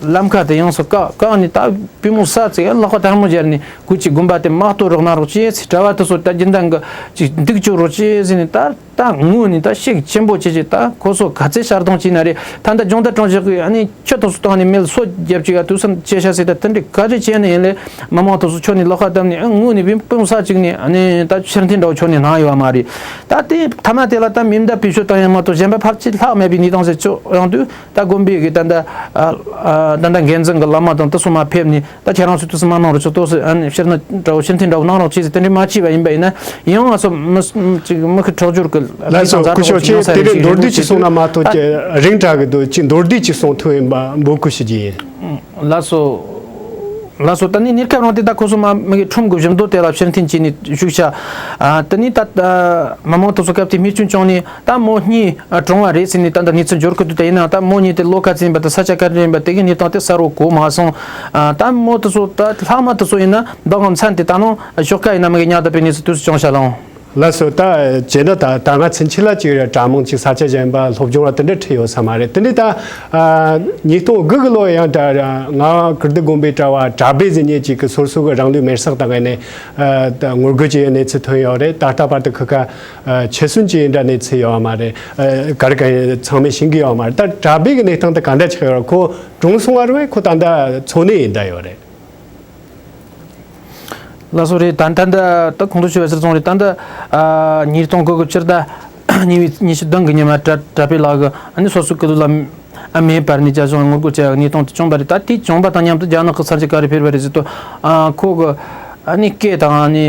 ལམ་ཁ་དེ་ཡོངས་སུ་བཀག་བཀག་ནས། ད་པུས་མོ་ས་ཚིགས་ལག་པ་ཐལ་མོ་སྦྱར་ནས། ཁོ་ཅིག་དགོན་པ་དེ་དམག་གཏོར་རོགས་གནང་རོགས་བྱེད་ཟེར། གྲྭ་བ་དེ་ཚོ་ད་རྒྱུན་ལྡན་གྱི་ཅིག་འདུག་བཅུག་རོགས་བྱེད་ཟེར་ནས། ད་ད་ངོས་ནས་ད་ཤུགས་ཆེན་པོ་བྱེད་ཀྱི། ད་ཁོ་ཚོ་ག་ཚད་ཤར་གཏོང་བྱས་ན་རེད། ད་ད་སྦྱོང་བརྡར་གྲོང་ཆོག་གི་ཨ་ནི་ཆུ་དེ་ཚོ་བཏང་ནས་མེ་ལ་སོ་བརྒྱབ་ཅིག་ཨ་དུས་སམ་བྱས་ཤག་ཟེར། ད་དེ་འདྲ་ག་རེ་བྱས་ནས་ཡིན་ལས་མི་མང་དེ་ཚོ་ཁྱོན་ནས་ལག་པ་བརྡབས་ནས། ཨ་ངོས་ནས་པུས་པུས་མོ་ས་གཅིག་ནས་ཨ་ནི་ད་ཕྱིར་འཐེན་འདྲ་བོ་ཁྱོན་ནས་གནང་ཡོད་པ་མ་རེད། ད་དེ་མཐའ་མ་དེ་ལ་ད་མེ་མདའ་བེད་སྤྱོད་བཏང་ཡ་མ་གཏོགས་གཞན་པ་ཕལ་ཆེར་ལྷག་མེད་པའི་གནས་སྟངས་ཟེར་ཆོག། ཡོང་དུས་ད་དགོན་པའི་གི་ད་ད་ཨ་ཨ་ད་ད་འགན་འཛིན་གྱི་བླ་མ་དང་དེ་ཚོ་མར་ཕེབས་ནས། ད་ཁྱེད་རང་ཚོས་དུས་སུ་མ་གནང་རོགས་ཆོག། ཏོག་ཙམ་ཨ་ནི་ཕྱིར་ན་འདྲ་བོ་ཕྱིར་འཐེན་འདྲ་བོ་གནང་རོགས་བྱེད་ཟེར། དེ་འདྲ་མ་བྱས་པ་ཡིན་ན། ཡང་ང་ཚོ་མི་ཅིག་མི་ཁི་ཁྲག་སྦྱོར་གི་ལས་ལགས་སོ། སྐུ་ཞབས་ཁྱེད་དེ་རིང་མདོར་བསྡུས་ཅིག་གསུངས་ན་མ་གཏོགས་ཀྱི་རིང་དྲགས་གི་འདུག་ཅིག་མདོར་བསྡུས་ཅིག་གསུང་ཐུབ་ཡིན་པ་འབོད་སྐུལ་ཞུ་རྒྱུ་ཡིན། ལགས་སོ། ལགས་སོ། ད་ནི་གནས་སྐབས་རང་དེ་ད་ཁོ་ཚོ་མ་མི་གི་ཁྲོམ་གི་བཞི་མདོ་དེ་ལ་ཕྱིར་འཐེན་བྱས་ནས་བཞུགས་ཤག་ཨ་དེ་ནི་ད་མི་མང་དེ་ཚོ་སྐབས་དེ་རྨས་སྐྱོན་བྱུང་ནས། ད་མོ་གཉིས་ཨ་གྲོངས་པ་རེད་ཟེར་ནས་ད་ལྟ་གནས་ཚུལ་འབྱོར་གི་འདུག་ད་ཡིན་ནའང་ད་མོ་གཉིས་དེ་ལོ་ག་ཚོད་ཡིན་པ་དང་ས་ཆ་ག་རེ་ཡིན་པ་དེ་གི་གནས་སྟངས་དེ་གསལ་བོ་གོ་མ་སོང་། ཨ་ད་མོ་དེ་ཚོ་ད་ལྷག་མ་དེ་ཚོ་ཡིན་ན་མདང་གི་མཚན་དེ་ད་ནང་ཞོགས་ཀ་ཡིན་ན་མི་གི་ཉལ་བསྡད་པའི་གནས་ཚུལ་དུས་སུ་བྱུང་ཤག་ལགས། ལགས་སོ། ད་བྱས་ན་ད་ད་སྔ་ཚུན་ཆད་ལ་ཅིག་དྲ་མིག་ཅིག་ས་ཆ་གཞན་པ་སློབ་སྦྱོང་བ་དེ་འདྲ་ཁྲིད་ཡོད་ས་མ་རེད། དེ་འདྲ་ད་ཨ་ཉིས་སྟོང་དགུ་གི་ལོ་ཡང་ད་ང་ཀིརྟི་དགོན་པའི་གྲྭ་བ་གྲྭ་པའི་ཟིན་ཉེ་ཅིག་གི་སོ་སོ་གི་རང་ལུས་མེར་སྲེག་བཏང་ནས་ཨ་ད་ངོ་རྒོལ་བྱས་ཡོད་གནས་ཚུལ་ཐོན་ཡོད་རེད། ད་ལྟ་བར་དུ་ཁི་ཁ་ཨ་ཆེད་སོན་བྱས་ཡིན་འདྲ་གནས་ཚུལ་ཡོད་མ་རེད། ཨ་ག་རེ་ག་རེ་ཚང་མས་ཤེས་ཀྱི་ཡོད་མ་རེད། ད་གྲྭ་པའི་གི་གནས་སྟངས་དེ་ག་འདྲ་ཆགས་ཡོད་རེད། ཁོ་གྲོངས་སོང་བ་རེད་བས། ཁོ་ད་ལྟ་འཚོ་གནས་ཡིན་འདྲ་ཡོད་རེད། ལགས་སོ། རེད། ད་ད་ད་ད་གོང་དུ་ཞུས་པ་ཟེར་སོང་རེད། ད་ད་ཨ་ཉིས་སྟོང་དགུ་གི་ཕྱིར་ད་ཉེ་བའི་ཉི་ཤུ་བདུན་གི་ཉི་མ་གྲྭ་གྲྭ་པའི་ལག་གི་ཨ་ནི་སོ་སོའི་སྐུ་ཚབ་ལ་ཨ་མེ་འབར་ནས་ཇ་བཟུང་ངོ་རྒོལ་བྱས་པའི་གནས་སྟངས་དེ་བྱུང་བ་རེད། ད་དེ་བྱུང་བ་དང་མཉམ་དུ་རྒྱ་ནག་གི་གསར་འགྱུར་ག་རེ་ཕེབས་པ་རེད་ཟེར་དུས། ཨ་ཁོ་གི་ཨ་ནི་སྐེ་དང་ཨ་ནི་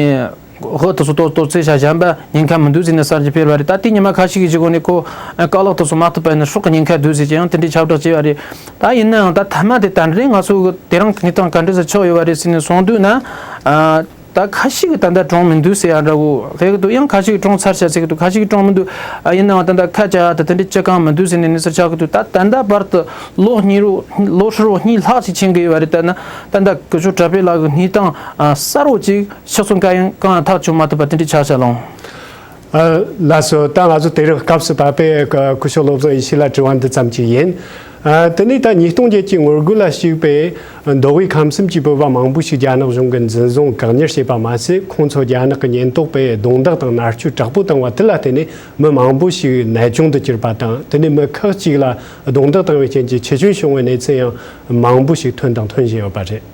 འོ་དེ་ཚོ་གཏོར་གཏོར་རྩེད་བྱ་གཞན་པ་ཉེན་ཁ་མི་འདུག་ཟེར་ནས་གསར་འགྱུར་ཕེབས་པ་རེད། ད་དེ་ཉི་མ་ཁ་ཤས་ཀྱི་གཞུག་གུ་ནས་ཁོ་རྐང་ལག་དེ་ཚོ་མ་ཐུབ་པ་ཡིན་ན་སྲོག་གི་ཉེན་ཁ་འདུག་ཟེར་གྱི་ཡང་དེ་འདྲའི་ཁྱབ་བསྒྲགས་བྱས་པ་རེད། ད་ཡིན་ནའང་ད་མཐའ་མ་དེ་ད་རེས་ང་ཚོ་གི་དེ་རིང་གི་གནས་སྟངས་ག་འདྲ་ཟེར་ཆོག་ཡོད་པ་རེད་ཟེར་ནས་སོང་དུས་ན། ཨ་ད་ཁ་ཤས་ཀྱིས་ད་ལྟ་གྲོངས་མི་འདུག་ཟེར་ཡ་འདྲ་བོ་ལྷག་གི་འདུག་ཡང་ཁ་ཤས་ཀྱིས་གྲོངས་ཚར་ཤག་ཟེར་གི་འདུག་ཁ་ཤས་ཀྱིས་གྲོངས་མི་འདུག་ཨ་ཡིན་ནའང་ད་ལྟ་ཁ་བྱ་ད་དེ་འདྲའི་ཅི་གང་མི་འདུག་ཟེར་ནས་གནས་ཚུལ་ཆགས་གི་འདུག་ད་ད་ལྟ་བར་དུ་ལོ་གཉིས་རུ་ལོ་ཧྲིལ་བོ་གཉིས་ལྷག་ཅིག་ཕྱིན་གི་ཡོད་པ་རེད། ད་ན་ད་ལྟ་སྐུ་ཞབས་གྲྭ་པའི་ལག་གི་གནས་སྟངས་ཨ་གསལ་བོ་ཅིག་ཕྱི་སོང་གང་ཡང་གང་ཡང་ཐག་ཆོད་མ་ཐུབ་པ་དེ་འདྲའི་ཆགས་ཤག་ལགས། ཨ་ལགས་སོ། ད་ང་ཚོ་དེ་རིང་སྐབས་སུ་བབས་པའི་སྐུ་ཞབས་བློ་བཟང་ཡེ་ཤེས་ལ་དྲི་བ་འདི་ཙམ་ཅིག་ཡིན། ཨ་དེ་ནས་ད་ཉིས་སྟོང་བརྒྱད་ཀྱི་ངོ་རྒོལ་ལ་ཞུགས་པའི་མདོ་དབུས་ཁམས་གསུམ་གྱི་བོད་པ་མང་པོ་ཞིག་རྒྱ་ནག་གཞུང་གིས་འཛིན་བཟུང་བཀག་ཉར་བྱས་པ་མ་ཟད། ཁོང་ཚོ་རྒྱ་ནག་གི་ཉེན་རྟོག་པས་རྡུང་རྡེག་དང་མནར་གཅོད་དྲག་པོ་བཏང་བ་དེ་ལ་བརྟེན་ནས་མི་མང་པོ་ཞིག་ནད་གཅོང་དུ་གྱུར་པ་དང་། དེ་ནས་མི་ཁག་ཅིག་ལ་རྡུང་རྡེག་བཏང་བའི་རྐྱེན་གྱིས་འཆི་སྐྱོན་བྱུང་བའི་གནས་ཚུལ་ཡང་མང་པོ་ཞིག་ཐོན་དང་ཐོན་བཞིན་ཡོད་པ་རེད།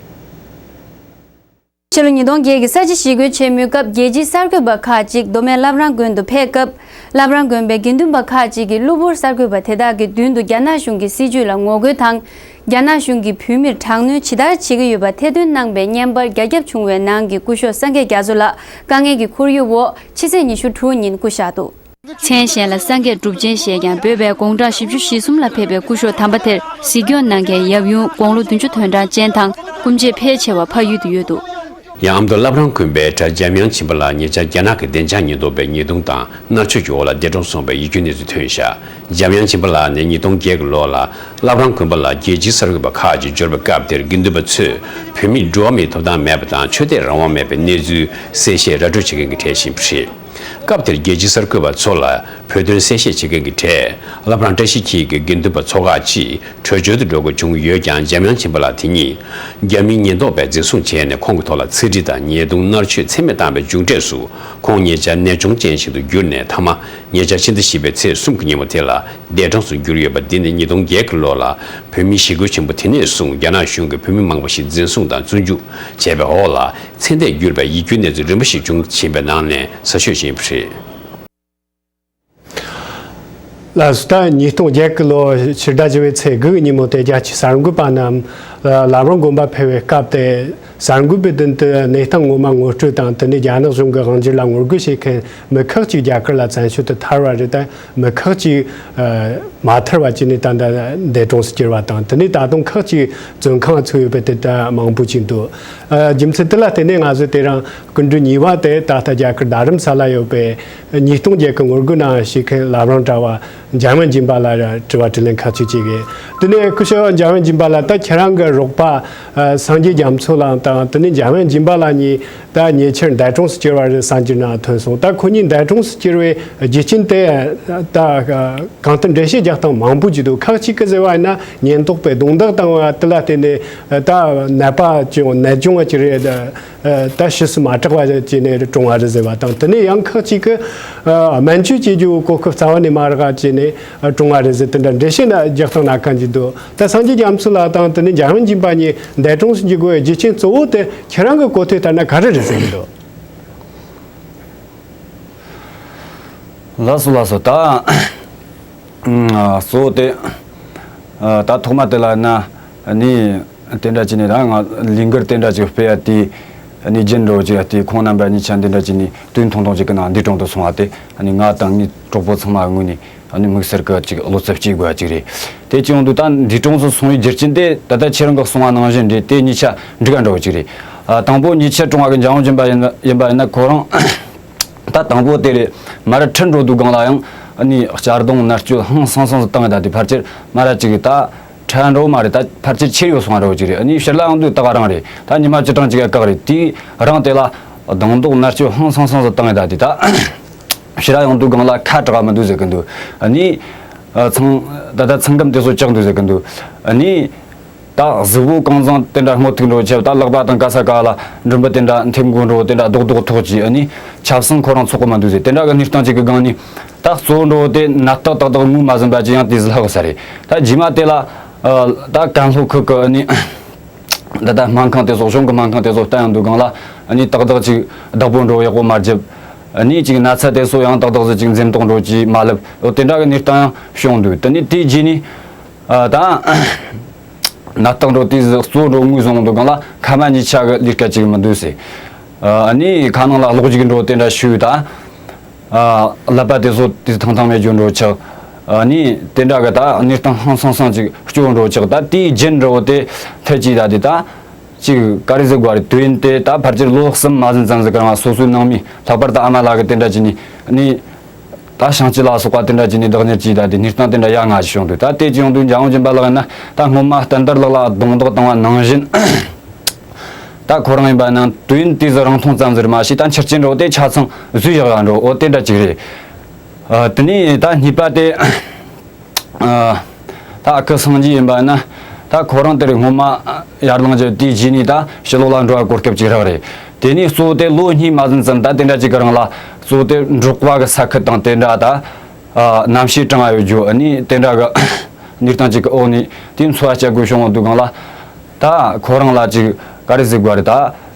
ཕྱི་ལོ་ཉིས་སྟོང་བརྒྱད་ཀྱི་ས་བྱི་ཞི་རྒོལ་ཆེན་མོའི་སྐབས། རྒྱལ་སྤྱིའི་གསར་འགོད་པ་ཁག་ཅིག་མདོ་སྨད་བླ་བྲང་དགོན་དུ་ཕེབས་སྐབས། བླ་བྲང་དགོན་པའི་དགེ་འདུན་པ་ཁག་ཅིག་གིས་གློ་བུར་གསར་འགོད་པ་དེ་དག་གི་མདུན་དུ་རྒྱ་ནག་གཞུང་གི་སྲིད་བྱུས་ལ་ངོ་རྒོལ་དང་། རྒྱ་ནག་གཞུང་གིས་བོད་མིར་དྲག་གནོན་ཇི་ལྟར་བྱེད་ཀྱི་ཡོད་པ་ཐེར་འདོན་གནང་པའི་བརྙན་པར་རྒྱ་ཁྱབ་བྱུང་བའི་ནང་གི་སྐུ་ཞབས་སངས་རྒྱས་རྒྱ་མཚོ་ལགས་དཀའ་ངལ་གྱི་ཁོར་ཡུག་འོག་ཕྱི་ཚེས་ཉི་ཤུ་དྲུག་ཉིན་སྐུ་གཤེགས་འདུག་མཚན་གཞན་ལ་སངས་རྒྱས་གྲུབ་ཆེན་ཞེས་ཀྱང་འབོད་པའི་དགུང་གྲངས་བཞི་བཅུ་ཞེ་གསུམ་ལ་ཕེབས་པའི་སྐུ་ཞབས་དམ་པ་དེར་གཟིགས་སྐྱོང་གནང་མཁན་ཡབ་ཡུམ་དགུང་ལོ་བདུན་ཅུ་དོན་གྲངས་ཅན་དང་སྐུ་མཆེད་ཕལ་ཆེ་བ་ཕ་ཡུལ་དུ་ཡོད་འདུག་ཡང་ཨ་མདོ་བླ་བྲང་དགོན་པའི་གྲྭ་འཇམ་དབྱངས་བྱིན་པ་ལགས་ཉེ་ཆར་རྒྱ་ནག་གི་བདེ་འཇགས་ཉེན་རྟོག་པས་ཉེས་རྡུང་དང་མནར་གཅོད་ཀྱི་འོག་ལ་འདས་གྲོངས་སོང་བའི་ཡིད་སྐྱོའི་གནས་ཚུལ་ཐོན་བཞག་འཇམ་དབྱངས་བྱིན་པ་ལགས་ནི་ཉིས་སྟོང་བརྒྱད་ཀྱི་ལོ་ལ་བླ་བྲང་དགོན་པ་ལ་རྒྱལ་སྤྱིའི་གསར་འགོད་པ་ཁག་ཅིག་འབྱོར་བའི་སྐབས་དེར་དགེ་འདུན་པ་ཚོས་བོད་མིར་འགྲོ་བ་མིའི་ཐོབ་ཐང་མེད་པ་དང་ཆོས་དད་རང་དབང་མེད་པའི་གནས་ཚུལ་གསལ་བཤད་ར་སྤྲོད་བྱེད་མཁན་གྱི་གྲས་ཤིག་ཡིན་པ་རེད། སྐབས་དེར་རྒྱལ་སྤྱིའི་གསར་འགོད་པ་ཚོ་ལ་བོད་དོན་གསལ་བཤད་བྱེད་མཁན་གྱི་གྲས་བླ་བྲང་བཀྲ་ཤིས་འཁྱིལ་གྱི་དགེ་འདུན་པ་ཚོ་ཁག་ཅིག་བྲོས་བྱོལ་དུ་འགྲོ་དགོས་བྱུང་ཡོད་ཀྱང་། འཇམ་དབྱངས་བྱིན་པ་ལགས་དེ་ཉིད་རྒྱ་མིའི་ཉེན་རྟོག་པས་འཛིན་བཟུང་བྱས་ནས་ཁོང་གི་ཐོག་ལ་ཚིལ་དྲི་དང་ཉེས་རྡུང་མནར་གཅོད་ཚད་མེད་བཏང་བའི་མཇུག་འབྲས་སུ་ཁོང་ཉེ་ཆར་ནད་གཅོང་ཅན་ཞིག་ཏུ་གྱུར་ནས་མཐའ་མ་ཉེ་ཆར་ཕྱི་ཟླ་བཞི་པའི་ཚེས་གསུམ་གྱི་ཉིན་མོ་དེ་ལ་འདས་གྲོངས་སུ་གྱུར་ཡོད་པ་འདི་ནི་ཉིས་སྟོང་བརྒྱད་ཀྱི་ལོ་ལ་བོད་མིའི་ཞི་རྒོལ་ཆེན་པོ་དེ་ནས་བཟུང་རྒྱ་ནག་གཞུང་གིས་བོད་མི་མང་པོ་ཞིག་འཛིན་བཟུང་དང་བཙོན་འཇུག་བྱས་པའི་འོག་ལ་ཚེ་འདས་གྱུར་པའི་ཡིད་སྐྱོའི་གནས་ཚུལ་རིམ་པ་ཞིག་བྱུང་བཞིན་པའི་ནང་ནས་གསར་ཤོས་ཤིག་ཡིན་པ་རེད། ལགས་སོ། ད་ཉིས་སྟོང་བརྒྱད་ཀྱི་ལོ་ཕྱི་ཟླ་བཞི་པའི་ཚེས་དགུ་གི་ཉིན་མོ་དེ་རྒྱ་ཆེའི་གསར་འགོད་པ་རྣམས་བླ་བྲང་དགོན་པ་ཕེབས་པའི་སྐབས་དེ། གསར་འགོད་པའི་མདུན་དུ་གནས་སྟངས་ངོ་མ་ངོ་སྤྲོད་དང་། དེ་ནས་རྒྱ་ནག་གཞུང་གི་དབང་སྒྱུར་ལ་ངོ་རྒོལ་བྱེད་མཁན་མི་ཁག་ཅིག་རྒྱ་གར་ལ་བཙན་བྱོལ་དུ་ཐར་བ་རེད། ད་མི་ཁག་ཅིག་མ་ཐར་བ་བྱས་ནས་ད་ལྟ་འདས་གྲོངས་སུ་གྱུར་བ་དང་། དེ་ནས་ད་དུང་ཁག་ཅིག་བཙོན་ཁང་ཚུད་ཡོད་པའི་དེ་ལྟ་མང་པོ་ཅིག་འདུག་ཨ་རྒྱུ་མཚན་དེ་ལ་བརྟེན་ནས་ང་ཚོས་དེ་རིང་སྐུ་མགྲོན་གཉིས་པ་དེ་ད་ལྟ་རྒྱ་གར་རྡ་རམ་ས་ལ་ཡོད་པའི་ཉིས་སྟོང་བརྒྱད་ཀྱི་ངོ་རྒོལ་ནང་ཞུགས་མཁན་བླ་བྲང་གྲྭ་བ་ འཇམ་དབྱངས་སྦྱིན་པ་ལ་དྲི་བ་དྲིས་ལན་ཁ་ཅིག་བྱེད་གི། དེ་ནས་སྐུ་ཞབས་འཇམ་དབྱངས་སྦྱིན་པ་ལགས། ད་ཁྱེད་རང་གི་རོགས་པ་ཨ་སངས་རྒྱས་རྒྱ་མཚོ་ལགས་དང་དེ་ནས་འཇམ་དབྱངས་སྦྱིན་པ་ལགས་གཉིས་ད་ཉེ་ཆར་འདས་གྲོངས་སུ་གྱུར་བ་རེད། གསར་འགྱུར་ནང་ཐོན་སོང་། ད་ཁོ་གཉིས་འདས་གྲོངས་སུ་གྱུར་བའི་རྒྱུ་རྐྱེན་དེ་ད་གང་ལྟར་འགྲེལ་བཤད་རྒྱག་སྟངས་མང་པོ་ཅིག་འདུག། ཁག་ཅིག་གིས་ཟེར་བ་ཡིན་ན་ཉེན་རྟོག་པས་རྡུང་རྡེག་བཏང་བ་དེ་ལ་བརྟེན་ནས་ད་ནད་པ་ཅིག་ནད་གཅོང་བ་ཅིག་རེད། ད་ཕྱིས་སུ་མ་དྲག་པ་བྱས་ནས་གྲོངས་པ་རེད་ཟེར་བ་དང་། དེ་ནས་ཡང་ཁག་ཅིག་གིས་སྨན་བཅོས་བྱེད་རྒྱུ་གོ་སྐབས་རྩ་བ་ནས་མ་རག་བྱས་ནས་གྲོངས་པ་རེད་ཟེར། དེ་འདྲ་འགྲེལ་བཤད་ན་རྒྱག་སྟངས་སྣ་ཁ་ཅིག་འདུག། ད་སངས་རྒྱས་རྒྱ་མཚོ་ལགས་དང་དེ་ནས་འཇམ་དབྱངས་སྦྱིན་པ་གཉིས་འདས་གྲོངས་སུ་འགྱུར་དགོས་པའི་རྒྱུ་རྐྱེན་གཙོ་བོ་དེ་ཁྱེད་རང་གི་གོ་ཐོས་ལྟར་ན་ག་རེ་རེད་ཟེར་གྱི་འདུག། ལགས་སོ་ལགས་སོ། ད་གཙོ་བོ་དེ་ད་ཐོག་མ་དེ་ལ་ན་ནི། དེ་འདྲ་བྱས་ནས་ད་ང་ལས་འགུལ་དེ་འདྲ་ཅིག་སྤེལ་ཡ་དེ་ནི་རྒྱུན་འགྲོ་ཅིག་དེ་ཁོང་རྣམ་པ་གཉིས་ཆ་འདི་འདྲ་བྱས་ནས་དུས་ཐུང་ཐུང་ཅིག་གི་ནང་འདས་གྲོངས་སུ་སོང་བ་དེ་ནི་ང་དང་ངའི་གྲོགས་པོ་ཚང་མ་ངོས་ནས་ནི་དམིགས་བསལ་གྱི་ཅིག་བློ་འཚབ་སྐྱེ་དགོས་པ་ཅིག་རེད། དེ་བྱུང་དུས་ད་འདས་གྲོངས་སུ་སོང་བའི་རྒྱུ་རྐྱེན་དེ་ད་ལྟ་ཁྱེད་རང་གིས་གསུངས་པ་ནང་བཞིན་རེད། དེ་གཉིས་ཆ་འགྲིག་ག་འགྲོ་བ་ཅིག་རེད། དང་པོ་ཉེ་ཆར་གྲོངས་པ་གི་འཇམ་དབྱངས་སྦྱིན་པ་ཡིན་ཡིན་པ་ཡིན་ན་ཁོ་རང་ད་དང་པོ་དེ་རེད། མར་ཁྲིད་འགྲོ་དུས་སྒང་ལ་ཡང་ནི་གཅར་རྡུང་མནར་གཅོད་ཧང་སང་སང་སུ་བཏང་ཡོད། ད་དེ་ཕལ་ཆེར་མ་ར་ཅིག་ད་ཕྲན་འགྲོ་མ་རེད། ད་ཕལ་ཆེར་ཆེར་ཡོད་སོང་རོགས་ཅིག་རེད། ཨ་ནི་ཕྱིར་ལ་ཡོང་དུས་ད་ག་རང་རེད། ད་ཉི་མ་བཅུ་གྲངས་ཅིག་ག་བཀག་རེད། དེའི་རིང་དེ་ལ་རྡུང་རྡེག་མནར་གཅོད་ཧང་སང་སང་སུ་བཏང་ཡོད། ད་དེ་ད་ཕྱིར་ལ་ཡོང་དུས་སྒང་ལ་ཁ་གྲག་མི་འདུག་ཟེར་གི་འདུག། ཨ་ནི་ཚང་ད་ད་ཚང་སྐམ་དེ་ཚོ་བཅག་འདུག་ཟེར་གི་འདུག། ཨ་ནི་ད་གཟུགས་པོ་གང་བཟང་དེ་འདྲ་སྔོ་ཐིག་འགྲོ་ཆེ་བ། ད་ལག་པ་དང་ག་ས་ག་ལ་མགྲིན་པ་དེ་འདྲ་འཐེབ་དགོས་འགྲོ་དེ་འདྲ་རྡོག་རྡོག་ཐོག་ཅིག། ཨ་ནི་ཆབ་གསང་ཁོ་རང་ཚོགས་གི་མི་འདུག་ཟེར། དེ་འདྲ་གི་གནས་སྟངས་ཅིག་གི་སྒང་ནས། ད་གཙོ་བོ་འགྲོ་དེ་ནད་རྟགས་ཏག་ཏག་ངོས་མ་ཟིན་པ་ཅིག་ཡང་དེ་ཟིག་ལྷག་ས་རེད། ད་རྗེས་མ་དེ་ལ་ཨ་ད་ཀན་ལྷོ་ཁུལ་གི་ཨ་ནི་ད་ད་སྨན་ཁང་དེ་ཚོ་གཞུང་གི་སྨན་ཁང་དེ་ཚོ་བསྟན་ཡོང་དུས་སྒང་ལ་ཨ་ནི་ཏག་ཏག་ཅིག་བདག་པོ་འགྲོ་ཡག་པོ་མ་བརྒྱབ། ཨ་ནི་ཅིག་ན་ཚ་དེ་ཚོ་ཡང་ཏག་ཏག་ཟིག་ཅིག་འཛེམ་དོགས་འགྲོ་ཅིག་མ་ལབ་འོ་དེ་འདྲ་གི་གནས་སྟངས་ཡང་བྱུང་འདུག། དེ་ནི་དེའི་རྗེས་ནས་ཨ་ད་ནད་རྟགས་འགྲོ་དེ་ཟིག་གཙོ་འགྲོ་ངོས་བཟུང་དུས་སྒང་ལ་ཁ་མ་གཉིས་ཆ་གི་ལས་ཀ་ཅིག་མི་འདུག་ཟེར། ཨ་ནི་ཁ་ནང་ལ་གློག་འཇིག་འགྲོ་དེ་འདྲ་ཞུས་ད། ཨ་ཀླད་པ་དེ་ཚོ་དེ་ཐང་ཐང་མེད་རྒྱུ་འགྲོ་ཆགས། ཨ་ནི་དེ་འདྲ་གི་ད་གནས་སྟངས་ཧང་སང་སང་ཅིག་སྐྱོ་བོ་འགྲོ་ཆགས། ད་དེའི་རྒྱུན་འགྲོ་བོ་དེ་ཐད་ཀྱིས་ད་དེ་ད་ཅིག་ག་རེ་ཟེར་དགོས་རེད། དུས་ཡུན་དེ་ད་ཕལ་ཆེར་ལོ་གསུམ་མ་ཟིན་ཙམ་ཟིག་གི་རིང་ལ་སོ་སོའི་ནང་མི་ལྷག་པར་དུ་ཨ་མ་ལགས་གི་དེ་འདྲ་ཅིག་ནས་ནི་ད་བྱང་ཆུབ་ལ་སོགས་པ་དེ་འདྲ་ཅིག་ནས་བདག་གཉེར་གྱིས་ད་དེ་གནས་སྟངས་དེ་འདྲ་ཡ་ང་ཞིག་བྱུང་འདུག། ད་དེ་ཅིག་ཡོང་དུས་འཇམ་དབྱངས་སྦྱིན་པ་ལགས་ཡིན་ན་ད་སྔོན་མ་བསྟན་དར་ལགས་ལ་རྡུང་རྡེག་བཏང་བ་ནང་བཞིན། ད་ཁོ་རང་ཡིན་པ་ན་དུས་ཡུན་དེ་ཟིག་རིང་ཐུང་ཙམ་ཟིག་མ་ཤེས། ད་འཆི་རྐྱེན་འགྲོ་དེ་ཆ་ཚང་བཟོས་བཞག་ཡ་འགྲོ་འོ་དེ་འདྲ་ཅིག་རེད། ཨ་དེ་ནས་ད་གཉིས་པ་དེ་ཨ་ད་ཨ་ཁུ་སངས་རྒྱས་ཡིན་པ་ན་ད་ཁོ་རང་དེ་རིང་སྔོན་མ་ཡར་ལངས་རྒྱུ་དེའི་རྗེས་ནས་ད་ཕྱི་ལོགས་ལ་འགྲོ་བ་གོ་སྐབས་ཅིག་རག་རེད། དེ་ནས་གཙོ་བོ་དེ་ལོ་གཉིས་མ་ཟིན་ཙམ་ད་དེ་འདྲ་ཅིག་གི་རིང་ལ་གཙོ་བོ་དེ་འབྲོག་པ་གི་ས་ཁུལ་དང་དེ་འདྲ་ད། ཨ་གནམ་གཤིས་གྲང་བ་ཡོད་རྒྱུ་ཨ་ནི་དེ་འདྲ་གི་གནས་སྟངས་ཅིག་གི་འོག་ནས་དེ་འཚོ་བ་སྐྱེལ་དགོས་བྱུང་བ་འདུག་གང་ལ། ད་ཁོ་རང་ལ་ཅིག་ག་རེ་ཟེར་དགོས་རེད། ད་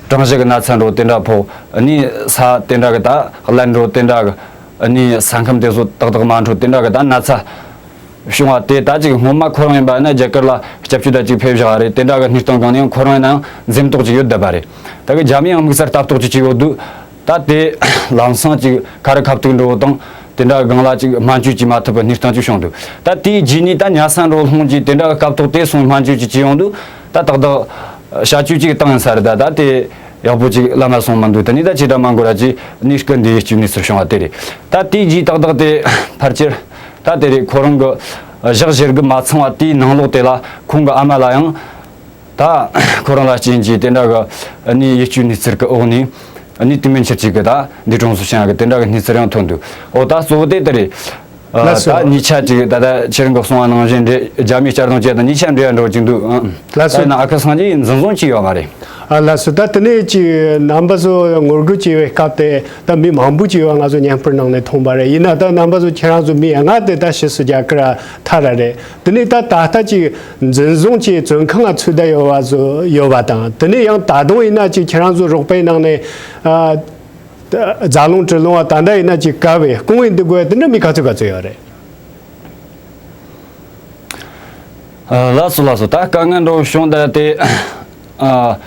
གྲང་གཞི་གི་ན་ཚ་འགྲོ་དེ་འདྲ་ཕོག། ཨ་ནི་ས་དེ་འདྲ་གི་ད་བརླན་འགྲོ་དེ་འདྲ་གི་ཨ་ནི་ས་ཁམས་དེ་ཚོ་ཏག་ཏག་མ་འཕྲོད་དེ་འདྲ་གི་ད་ན་ཚ་བྱུང་བ་དེ། ད་ཅིག་སྔོན་མ་ཁོ་རང་ཡིན་པ་ན་རྒྱ་གར་ལ་སྐྱབས་བཅོལ་ད་ཅིག་ཕེབས་བཞག་རེད། དེ་འདྲ་གི་གནས་སྟངས་གང་ནས་ཡང་ཁོ་རང་ཡིན་ན་ཡང་འཛེམ་དོགས་ཅིག་ཡོད་བསྡད་པ་རེད། ད་གི་རྒྱ་མི་ཡང་དམིགས་བསལ་ལྟ་རྟོག་ཅིག་བྱས་ཡོད་འདུག། ད་དེ་ལམ་སང་ཅིག་ཁ་རི་ཁ་ཐུག་འགྲོ་བོ་དང་དེ་འདྲ་སྒང་ལ་ཅིག་སྨན་བཅོས་ཅིག་མ་ཐུབ་པའི་གནས་སྟངས་ཅིག་བྱུང་འདུག། ད་དེའི་རྗེས་ནས་ད་ཉལ་ས་འགྲོ་ལྷུང་གིས་དེ་འདྲ་གི་སྐབས་ཐོག་དེ་སོང་སྨན་བཅོས་ཅིག་བྱས་ཡོང་དུས་ད་ཏག་ཏག་བྱ་བཅོས་ཅིག་བཏང་ཡིན་ས་རེད། ད་ད་དེ་ཡག་པོ་ཅིག་ལམ་ལ་སོང་མི་འདུག། དེ་ནས་ད་ཅིག་ད་མ་འགོར་ར་ཅིག་ནས་སྐུ་འདས་ཡིད་སྐྱོའི་གནས་ཚུལ་བྱུང་བ་དེ་རེད། ད་དེའི་རྗེས་ཏག་ཏག་དེ་ཕལ་ཆེར་ད་དེ་རེད། ཁོ་རང་གི་ཞག་བཞི་དགུ་མ་ཚང་བ་དེའི་ནང་ལོགས་དེ་ལ་ཁོང་གི་ཨ་མ་ལ་ཡང་ད་ཁོ་རང་ལ་རྐྱེན་གྱིས་དེ་འདྲ་གི་ཨ་ནི་ཡིད་སྐྱོའི་གནས་ཚུལ་གི་འོག་ནས་ཨ་ནི་དུས་མིན་ཕྱིར་གཅིག་གི་ད་འདས་གྲོངས་སུ་ཕྱིན་ཡ་གི་དེ་འདྲ་གི་གནས་ཚུལ་ཡང་ཐོན་འདུག། འོ་ད་གཙོ་བོ་དེ་དེ་རེད། ལགས་སོ། ད་གཉིས་ཆ་གཅིག་ད་ལྟ་ཁྱེད་རང་གི་གསུང་བ་ནང་བཞིན་རེད། རྒྱ་མིའི་གཅར་རྡུང་བྱས་དང་གཉིས་ཆ་འདྲེས་ཡ་འགྲོ་གཅིག་འདུག། ཨང་། ལགས་སོ། ད་ན་ཨ་ཁུ་སངས་རྒྱས་ཡིས་འཛིན་བཟུང་བྱས་ཡོད་མ་རེད། ཨ་ལགས་སོ། ད་དེ་ནས་ཅིག་རྣམ་པ་ཚོ་ངོ་རྒོལ་བྱས་པའི་སྐབས་དེ་ད་མི་མང་པོ་ཅིག་ཡོད་པ་ང་ཚོ་བརྙན་འཕྲིན་ནང་ནས་མཐོང་པ་རེད། ཡིན་ན་ད་རྣམ་པ་ཚོ་ཁྱེད་རང་ཚོ་མི་ལྔ་དེ་ད་ཕྱིས་སུ་རྒྱ་གར་ཐར་ར་རེད། དེ་ནས་ད་ད་ལྟ་ཅིག་འཛིན་བཟུང་བྱས་བཙོན་ཁང་ལ་ཚུད་བསྡད་ཡོད་པ་ཚོ་ཡོད་པ་དང་། དེ་ནས་ཡང་ད་དུང་ཡིན་ན་ཅིག་ཁྱེད་རང་ཚོ་རོགས་པའི་ནང་ནས་ཨ་ད་རྫ་ལུང་གྲི་ལུང་བ་ད་ལྟ་ཡིན་ན་ཅིག་ག་བས་སྐུང་བའི་འདུག་དགོས་དེ་འདྲ་མི་ག་ཚོད་ག་ཚོད་ཡོད་རེད། ཨ་ལགས་སོ་ལགས་སོ། ད་དཀའ་ངལ་འདྲ་བོ་བྱུང་ད་དེ་ཨ་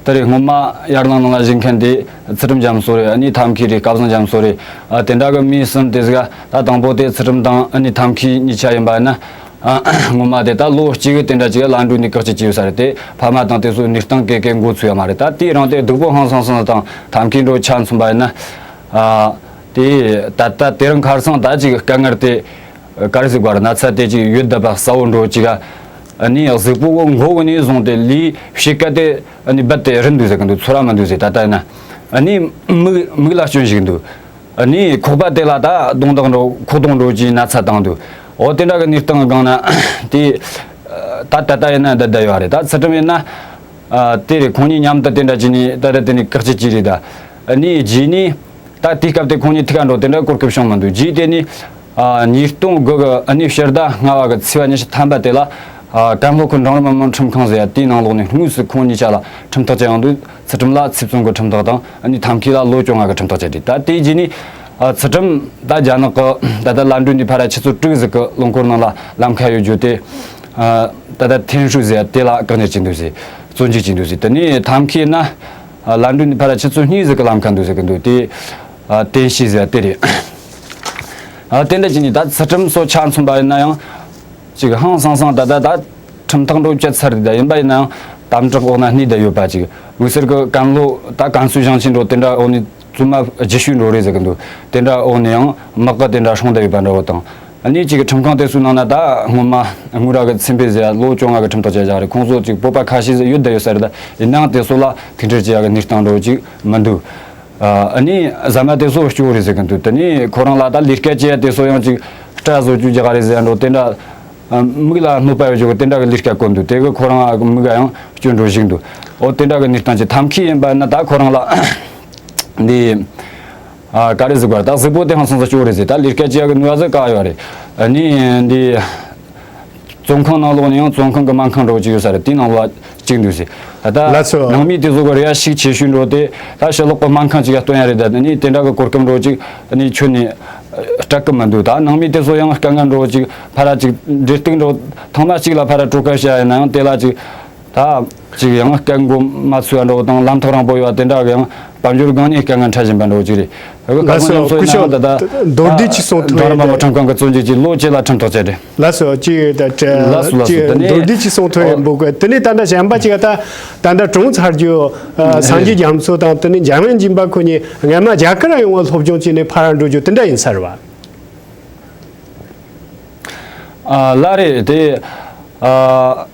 ད་རེས་སྔོན་མ་ཡར་ལངས་ནང་ལ་བཞུགས་མཁན་དེ་ཚུལ་ཁྲིམས་རྒྱ་མཚོ་རེད། ཨ་ནི་ཐབས་མཁས་རེད། སྐལ་བཟང་རྒྱ་མཚོ་རེད། ཨ་དེ་འདྲ་གི་མི་གསུམ་དེ་ཟིག་ད་དང་པོ་དེ་ཚུལ་ཁྲིམས་དང་ཨ་ནི་ཐབས་མཁས་གཉིས་ཆ་ཡིན་པ་ན། ཨ་སྔོན་མ་དེ་ད་ལོ་གཅིག་གི་དེ་འདྲ་ཅིག་ལ་འགྲོ་ནས་བཀག་ཆ་བྱས་ཡོད་ས་རེད། དེ་ཕ་མ་དང་དེ་ཚོ་གནས་སྟངས་གས་གས་མགོ་ཚོས་ཡོད་མ་རེད། ད་དེའི་རིང་དེ་སྡུག་པོ་ཧང་སང་སང་དང་ཐབས་མཁས་འགྲོ་ཆ་མཚོན་པ་ཡིན་ན། ཨ་དེ་ད་ལྟ་དེ་རིང་ཁ་སང་ད་ཅིག་དཀའ་ངལ་དེ་ ག་རེ་ཟེར་དགོས་རེད། ན་ཚ་དེ་ཅིག་ཡོད་བསྡད་པ་གསལ་བོ་འདྲ་ཅིག་ག་ཨ་ནི་གཟུགས་པོ་གི་མགོ་གི་ནས་བཟུང་སྟེ་ལུས་ཕྱེད་ཀ་དེ་ཨ་ནི་རྦད་དེ་རིལ་འདུག་ཟེར་གི་འདུག་ཚོར་བ་མི་འདུག་ཟེར། ད་ལྟ་ཡིན་ན་ཨ་ནི་མིག་མིག་ལ་སྐྱོན་ཞིག་འདུག་ཨ་ནི་ཁོག་པ་དེ་ལ་ད་རྡུང་དང་འགྲོ་ཁོག་རྡུང་འགྲོ་གྱི་ན་ཚ་བཏང་འདུག་འོ་དེ་འདྲ་གི་གནས་སྟངས་སྒང་ན་དེ་ད་ད་ལྟ་ཡིན་ན་འདི་བསྡད་ཡོད་རེད། ད་ཚུལ་ཁྲིམས་ཡིན་ན་ཨ་དེ་རེད། ཁོང་གཉིས་མཉམ་དུ་དེ་འདྲ་བྱས་ནས་ད་ལྟ་དེ་ནས་བཀག་ཆ་བྱས་རེད། ད་ཨ་ནི་རྗེས་ནས་ད་དེའི་སྐབས་དེ་ཁོང་གཉིས་ཐུག་ག་འགྲོ་དེ་འདྲ་གོ་སྐབས་བྱུང་མི་འདུག་རྗེས་དེ་ནས་ཨ་ཉིས་སྟོང་དགུ་གི་ཨ་ནི་ཕྱི་ཟླ་ལྔ་པ་གི་ཚེས་པ་ཉི་ཤུ་ཐམ་པ་དེ་ལ་ཨ་ཀན་ལྷོ་ཁུལ་འབྲིང་རིམ་མི་དམངས་ཁྲིམས་ཁང་ཟེར་ཡ་དེའི་ནང་ལོགས་ནས་དངོས་སུ་ཁོང་གཉིས་ཆ་ལ་ཁྲིམས་ཐག་བཅད་ཡོང་དུས། ཚུལ་ཁྲིམས་ལ་ཚེ་བཙོན་གྱི་ཁྲིམས་ཐག་དང་ཨ་ནི་ཐབས་མཁས་ལ་ལོ་བཅོ་ལྔ་གི་ཁྲིམས་ཐག་བཅད་དེ། ད་དེའི་རྗེས་ནས་ཨ་ཚུལ་ཁྲིམས་ད་རྒྱ་ནག་གི་ད་ལྟ་ལན་ཀྲུའུ་ནས་ཕར་ཆུ་ཚོད་དྲུག་ཟིག་གི་རླངས་འཁོར་ནང་ལ་ལམ་ཁ་ཡོད་རྒྱུ་དེ་ཨ་ད་ལྟ་ཐེན་ཧྲུའུ་ཟེར་དེ་ལ་བཀག་ཉར་བྱས་འདུག་ཟེར། བཙོན་འཇུག་བྱས་འདུག་ཟེར། དེ་ནས་ཐབས་མཁས་ན་ཨ་ལན་ཀྲུའུ་ནས་ཕར་ཆུ་ཚོད་གཉིས་ཟིག་གི་ལམ་ཁ་འདུག་ཟེར་གི་འདུག་དེ་ཨ་ཐེན་ཤི་ཟེར་དེ་རེད། ཨ་དེ་འདྲ་བྱས་ནས་ད་ཚུལ་ཁྲིམས་སོགས་ཆ་མཚོན་པ་ཡིན་ན་ཡང་། ཅིག་ཧང་སང་སང་ད་ལྟ་ད་ཁྲིམས་ཐག་འགྲོ་བཅད་ཚར་རེད། ད་ཡིན་པ་ཡིན་ནའང་དམ་དྲག་འོག་ན་གནས་བསྡད་ཡོད་པ། ཅིག་དམིགས་བསལ་གྱི་ཀན་ལྷོ་ད་ཀན་སུའུ་ཞིང་ཆེན་འགྲོ་དེ་འདྲ་འོག་ནས་བཙུན་མ་རྒྱུ་ཤུལ་འགྲོ་རེད་ཟེར་གི་འདུག་དེ་འདྲ་འོག་ནས་ཡང་དམག་གི་དེ་འདྲ་སྲུང་བསྡད་ཡོད་པ་འདྲ་བོ་དང་། ཨ་ནི་ཅིག་ཁྲིམས་ཁང་དེ་ཚོའི་ནང་ན་ད་སྔོན་མ་དངུལ་ར་གི་ཚེ་འཕེལ་ཟེར་ལོ་བཅོ་ལྔ་གི་ཁྲིམས་ཐག་བཅད་བཞག་རེད། ཁོང་ཚོ་ཅིག་བོད་པ་ཁ་ཤས་ཟིག་ཡོད་བསྡད་ཡོད་ས་རེད། ད་ཡིན་ནའང་དེ་ཚོ་ལ་ཐུགས་ཁྲལ་བྱེད་ཡ་གི་གནས་སྟངས་འདྲ་བོ་ཅིག་མི་འདུག་ཨ་ནི་ཟ་མ་དེ་ཚོ་སྐྱོ་བོ་རེད་ཟེར་གི་འདུག་དེ་ནས་ཁོ་རང་ལ་ད་ལས་ཀ་བྱེད་ཡ་དེ་ཚོ་ཡང་ཅིག་སྐྲ་བཟོ་རྒྱུ་རྒྱག་རེད་ཟེར་འགྲོ་དེ་འདྲ། ཨ་མིག་ལ་གནོད་པ་ཡོད་རྒྱུ་དེ་འདྲ་གི་ལས་ཀ་བསྐོ་འདུག་དེ་གི་ཁོ་རང་མིག་ཡང་སྐྱོན་འགྲོ་བཞིན་འདུག་འོ་དེ་འདྲ་གི་གནས་སྟངས་ཅིག་ཐབས་མཁས་ཡིན་པ་ན་ད་ཁོ་རང་ལ་འདི་ཨ་ག་རེ་ཟེར་དགོས་རེད། ད་གཟུགས་པོ་དེ་ཧང་སང་ས་སྐྱོ་བོ་རེད་ཟེར། ད་ལས་ཀ་བྱེད་ཡ་གི་ནུས་པ་ཟིག་ག་ཡོད་རེད། ཨ་ནི་འདི། བཙོན་ཁང་ནང་ལོགས་ནས་ཡང་བཙོན་ཁང་གི་སྨན་ཁང་འདྲ་བོ་ཅིག་ཡོད་ས་རེད། དེའི་ནང་ལ་བཅུག་འདུག་ཟེར། ད་ལགས་སོ། ནང་མི་དེ་ཚོ་གི་རེ་བ་ཞིག་ཆེ་ཤོས་འདྲ་བོ་དེ་ད་ཕྱི་ལོགས་གི་སྨན་ཁང་ཅིག་ལ་སྟོན་ཡ་རེད། ད་ནི་དེ་འདྲ་གི་གོ་སྐབས་འདྲ་བོ་ཅིག་ནི་ཁྱོན་ནས་སྤྲད་གི་མི་འདུག་ད་ནང་མི་དེ་ཚོ་ཡང་དཀའ་ངལ་འདྲ་བོ་ཅིག་ཕར་ར་ཅིག་འབྲེལ་གཏུག་འདྲ་བོ་ཐེངས་མ་གཅིག་ལ་ཕར་ར་སྤྲོད་ཁ་བྱས་ཡིན་ན་ཡང་དེ་ལ་ཅིག་ད་ཅིག་ཡང་སྐད་མགོ་མ་ཚོས་པ་འདྲ་བོ་དང་ལམ་ཐག་རིང་པོ་ཡོད་པ་དེ་འདྲ་གི་ཡང་དཔལ་འབྱོར་སྒང་ནས་དཀའ་ངལ་འཕྲད་བཞིན་པ་འདྲ་བོ་ཅིག་རེད། ལགས་སོ། སྐུ་ཞབས་ད་ལྟ་མདོར་བསྡུས་ཅིག་གསུང་ཐུབ་ཡོད་པས། འབྲིང་རིམ་ཁྲིམས་ཁང་གི་བཙོན་འཇུག་གིས་ལོ་གཅིག་ལ་ཁྲིམས་ཐག་བཅད་རེད། ལགས་སོ། ཅིག་ད་ལགས་སོ་ལགས་སོ། དེ་ནས་མདོར་བསྡུས་ཅིག་གསུང་ཐུབ་ཡོད་འབོད་གི། དེ་ནས་ད་ལྟ་གཞན་པ་ཅིག་ད་ད་ལྟ་གྲོངས་ཚར་རྒྱུ་ཨ་སངས་རྒྱས་རྒྱ་མཚོ་དང་དེ་ནས་འཇམ་དབྱངས་སྦྱིན་པ་ཁོ་གཉིས་སྔ་མ་རྒྱ་གར་ཡོང་བ་སློབ་སྦྱོང་བྱས་ནས་ཕར་འགྲོ་རྒྱུ་དེ་འདྲ་ཡིན་ས་རེད་བ། ཨ་ལགས་རེད་དེ། ཨ་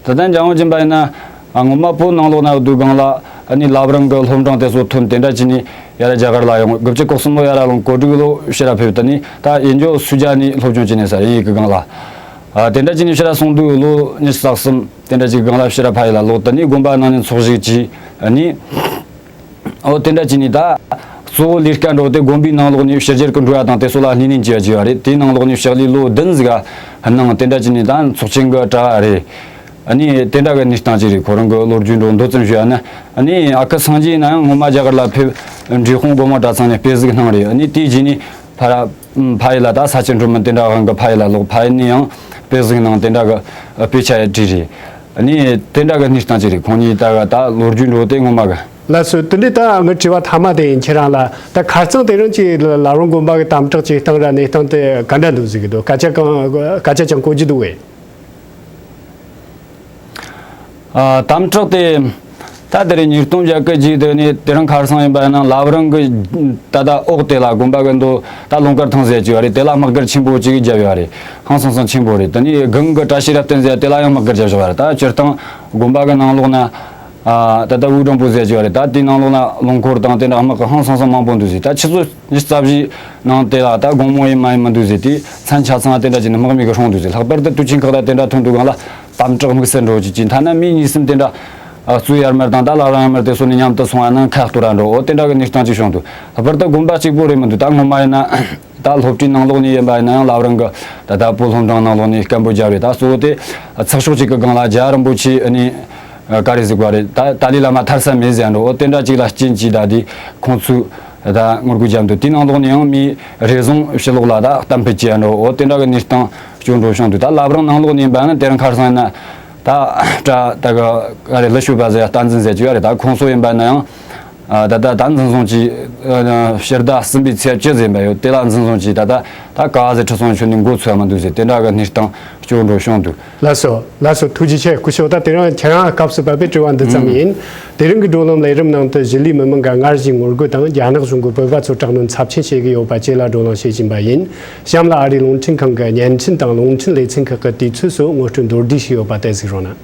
ད་ལྟ་འཇམ་དབྱངས་སྦྱིན་པ་ཡིན་ན་ཨ་སྔོན་མ་བོད་ནང་ལོགས་ན་ཡོད་དུས་སྒང་ལ་ཨ་ནི་བླ་བྲང་གི་སློབ་འབྲིང་དེ་ཚོ་ཐོན་དེ་འདྲ་བྱས་ནས་ཡར་རྒྱ་གར་ལ་ཡོང་། དགུ་བཅུ་གོ་གསུམ་ལོ་ཡར་ལོངས་གོ་སྒྲིག་ལོ་ཕྱིར་ཕེབས། དེ་ནས་ད་ཡིན་རྒྱུ་སུ་ཇཱ་ནས་སློབ་སྦྱོང་བྱས་ནས་ས་དབྱིན་ཡིག་གི་སྒང་ལ་ཨ་དེ་འདྲ་བྱས་ནས་ཕྱིར་སོང་དུས་ལོ་ཉི་ཤུ་རྩ་གསུམ་དེ་འདྲ་ཅིག་སྒང་ལ་ཕྱིར་ཕ་ཡུལ་ལ་ལོག་དེ་ནས་དགོན་པ་ནང་ནས་འཚོགས་གཞིས་བྱས་ཨ་ནི། འོ་དེ་འདྲ་བྱས་ནས་ད་གཙོ་བོ་ལས་ཀ་འགྲོ་དེ་དགོན་པའི་ནང་ལོགས་ནས་ཕྱི་རྒྱལ་གྱི་འགྲོ་བ་དང་དེ་ཚོ་ལ་སྣེ་ལེན་བྱེད་ཡ་བྱས་པ་རེད། དེའི་ནང་ལོགས་ནས་ཕྱག་ལས་ལོ་བདུན་ཟིག་ག་གནང་། དེ་འདྲ་བྱས་ནས་ད་ཚོགས་ཆེན་གྱི་གྲྭ་བ་རེད། ཨ་ནི་དེ་འདྲ་གི་གནས་སྟངས་ཅིག་རེད། ཁོ་རང་གི་ལོ་རྒྱུས་འགྲོ་མདོ་ཙམ་ཞུ་ཡ་ན། ཨ་ནི་ཨ་ཁུ་སངས་རྒྱས་ཡིན་ན་ཡང་སྔོན་མ་རྒྱ་གར་ལ་ཕེབས། འབྲས་སྤུངས་སྒོ་མང་གྲྭ་ཚང་ནས་དཔེ་གཟིགས་གནང་རེད། ཨ་ནི་དེའི་རྗེས་ནས་ཕ་ར་ཕ་ཡུལ་ལ་ད་ས་ཆེན་སྒྲོལ་མ་དེ་འདྲ་དབང་གི་ཕ་ཡུལ་ལ་ལོག་ཕ་ཡུལ་ནས་ཡང་དཔེ་གཟིགས་གནང་། དེ་འདྲ་གི་དཔེ་ཆ་ཡ་བྲིས་རེད། ཨ་ནི་དེ་འདྲ་གི་གནས་སྟངས་ཅིག་རེད། ཁོང་གཉིས་ད་ག་ད་ལོ་རྒྱུས་འགྲོ་དེ་སྔོན་མ་གི། ལགས་སོ། དེ་འདྲའི་ད་ངའི་དྲི་བ་མཐའ་མ་དེ་ཡིན། ཁྱེད་རང་ལ་ད་ཁ་རྩང་དེ་རིང་གི་བླ་བྲང་དགོན་པ་གི་དམ་དྲག་ཅིག་བཏང་ར་གནས་སྟངས་དེ་ག་འདྲ་འདུག་ཟེར་གི་འདུག་སྐད་ཆ་གང་སྐད་ཆ་ཅང་གོ་རྒྱུ་འདུག་གས། ཨ་དམ་དྲག་དེ་ད་དེ་རིང་ཉིས་སྟོང་བརྒྱད་བརྒྱད་ཀྱི་དེ་ནས་དེ་རིང་ཁ་རྩང་ཡིན་པ་ཡིན་ན་བླ་བྲང་གི་ད་ལྟ་འོག་དེ་ལ་དགོན་པ་གི་མདོ་ད་ལུང་དཀར་ཐང་ཟེར་གྱི་ཡོད་རེད། དེ་ལ་དམག་སྒར་ཆེན་པོ་ཅིག་བརྒྱབ་ཡོད་རེད། ཧང་སང་སང་ཆེན་པོ་རེད། དེ་ནས་སྒང་གི་བཀྲ་ཤིས་རབ་བརྟན་ཟེར་དེ་ལ་ཡང་དམག་སྒར་བརྒྱབ་བཞག་ཡོད་རེད། ད་སྤྱིར་བཏང་དགོན་པ་གི་ནང་ལོགས་ན། ཨ་ད་ལྟ་དབུས་སྒྲེང་པོ་ཟེར་གྱི་ཡོད་རེད། ད་དེའི་ནང་ལོགས་ན་རླངས་འཁོར་དང་དེ་འདྲ་དམག་གི་ཧང་སང་སང་མང་པོ་འདུག་ཟེར། ད་ཆུ་ཚོད་ཉི་ཤུ་རྩ་བཞིའི་ནང་དེ་ལ་ད་དགོང་མོ་ཡིན་མ་ཡིན་མི་འདུག་ཟེར། དེ་མཚན་ཆ་ཚང་དེ་འདྲ་བྱས་ནས་དམག་མི་གིས་སྲུང་འདུག་ཟེར། ལྷག་པར་དུ་དུས་ཆེན་ཁག་ད་དེ་འདྲ་ཐོན་དུས་སྒང་ལ་དམ་དྲག་དམིགས་བསལ་འདྲ་བོ་ཅིག་བྱས། ཐ་ན་མི་གཉིས་གསུམ་དེ་འདྲ་ཨ་གཙོ་ཡར་མར་དང་ད་ལྷ་རམས་ཡར་མར་དེ་ཚོ་ནས་མཉམ་དུ་སོང་བ་ན་ཁ་གཏོར་ར་འགྲོ། འོ་དེ་འདྲ་གི་གནས་སྟངས་ཅིག་བྱུང་འདུག་ལྷག་པར་དུ་དགོན་པ་གཅིག་པོ་རེད་མི་འདུག་ད་སྔོན་མ་ཡིན་ན། ད་སློབ་གྲྭའི་ནང་ལོགས་ནས་ཡིན་པ་ཡིན་ན་ཡང་བླ་བྲང་གི་ད་ལྟ་བོད་སློབ་འབྲིང་ནང་ལོགས་ནས་སྐད་འབོད་བརྒྱབ་རེད། ད་གཙོ་བོ་དེ་ཚགས་ཤོག་ཅིག་གི་སྒང་ལ་རྒྱལ་བ་རིན་པོ་ཆེ་ཨ་ནི་ག་རེ་ཟེར་དགོས་རེད། ད་ཏཱ་ལའི་བླ་མ་ཐར་ས་མེད་ཟེར་འགྲོ། འོ་དེ་འདྲ་ཅིག་ལ་རྐྱེན་གྱིས་ད་དེ་ཁོང་ཚོས་ད་ངོ་རྒོལ་བརྒྱབ་འདུག་དེའི་ནང་ལོགས་ནས་ཡང་མི་རེ་ཟུང་ཕྱི་ལོགས་ལ་ད་གཏམ་ཕེབས་བྱས་འགྲོ། འོ་དེ་འདྲ་གི་གནས་སྟངས་སྐྱོན་འགྲོ་བྱུང་འདུག་ད་བླ་བྲང་ནང་ལོགས་ནས་ཡིན་པ་ན་དེ་རིང་ཁ་སང་ཡིན་ན་ད་གྲྭ་ད་ག་ག་རེ་ལི་ཤོད་པ་ཟེར་ཡ་བསྟན་འཛིན་ཟེར་གྱི་ཡོད་རེད། ད་ཁོང་ཚོ་ཡིན་པ་ན་ཡང་། ཨ། ད་ལྟ་ད་འཛིན་བཟུང་གིས། ཨ། ཕྱི་ཟླ་གསུམ་པའི་ཚེས་བཅུ་ཟིན་པ་ཡོད། དེ་ལ་འཛིན་བཟུང་གིས་ད་ལྟ་ད་ག་ཟེ་ཁྲི་སྲོང་ཆོས་ནི་མགོ་ཚོས་མ་འདུག་ཟེར། དེ་འདྲ་གི་གནས་སྟངས་སྐྱོ་འགྲོ་བྱུང་འདུག། ལགས་སོ། ལགས་སོ། ཐུགས་རྗེ་ཆེ། སྐུ་ཞབས། ད་དེ་རིང་ཁྱེད་རང་སྐབས་སུ་བབས་པའི་དྲི་བ་འདི་ཙམ་ཡིན། དེ་རིང་གི་བགྲོ་གླེང་ལས་རིམ་ནང་དུ་གཞིས་ལུས་མི་མང་གི་སྔར་བཞིན་ངོ་རྒོལ་དང་རྒྱ་ནག་གཞུང་གི་བོད་པ་ཚོར་དྲག་གནོན་ཚབས་ཆེན་བྱེད་ཀྱི་ཡོད་པ་བཅས་ལ་བགྲོ་གླེང་བྱེད་བཞིན་པ་ཡིན། གཤམ་ལ་ཨ་རིའི་རླུང་འཕྲིན་ཁང་གི་བརྙན་འཕྲིན་དང་རླུང་འཕྲིན་ལས་ཚན་ཁག་གི་དུས་ཚོད་སོགས་ངོ་སྤྲོད་མདོར་བསྡུས་ཤིག་ཡོད་པ་དེ་གཟིགས་རོགས་གནང་།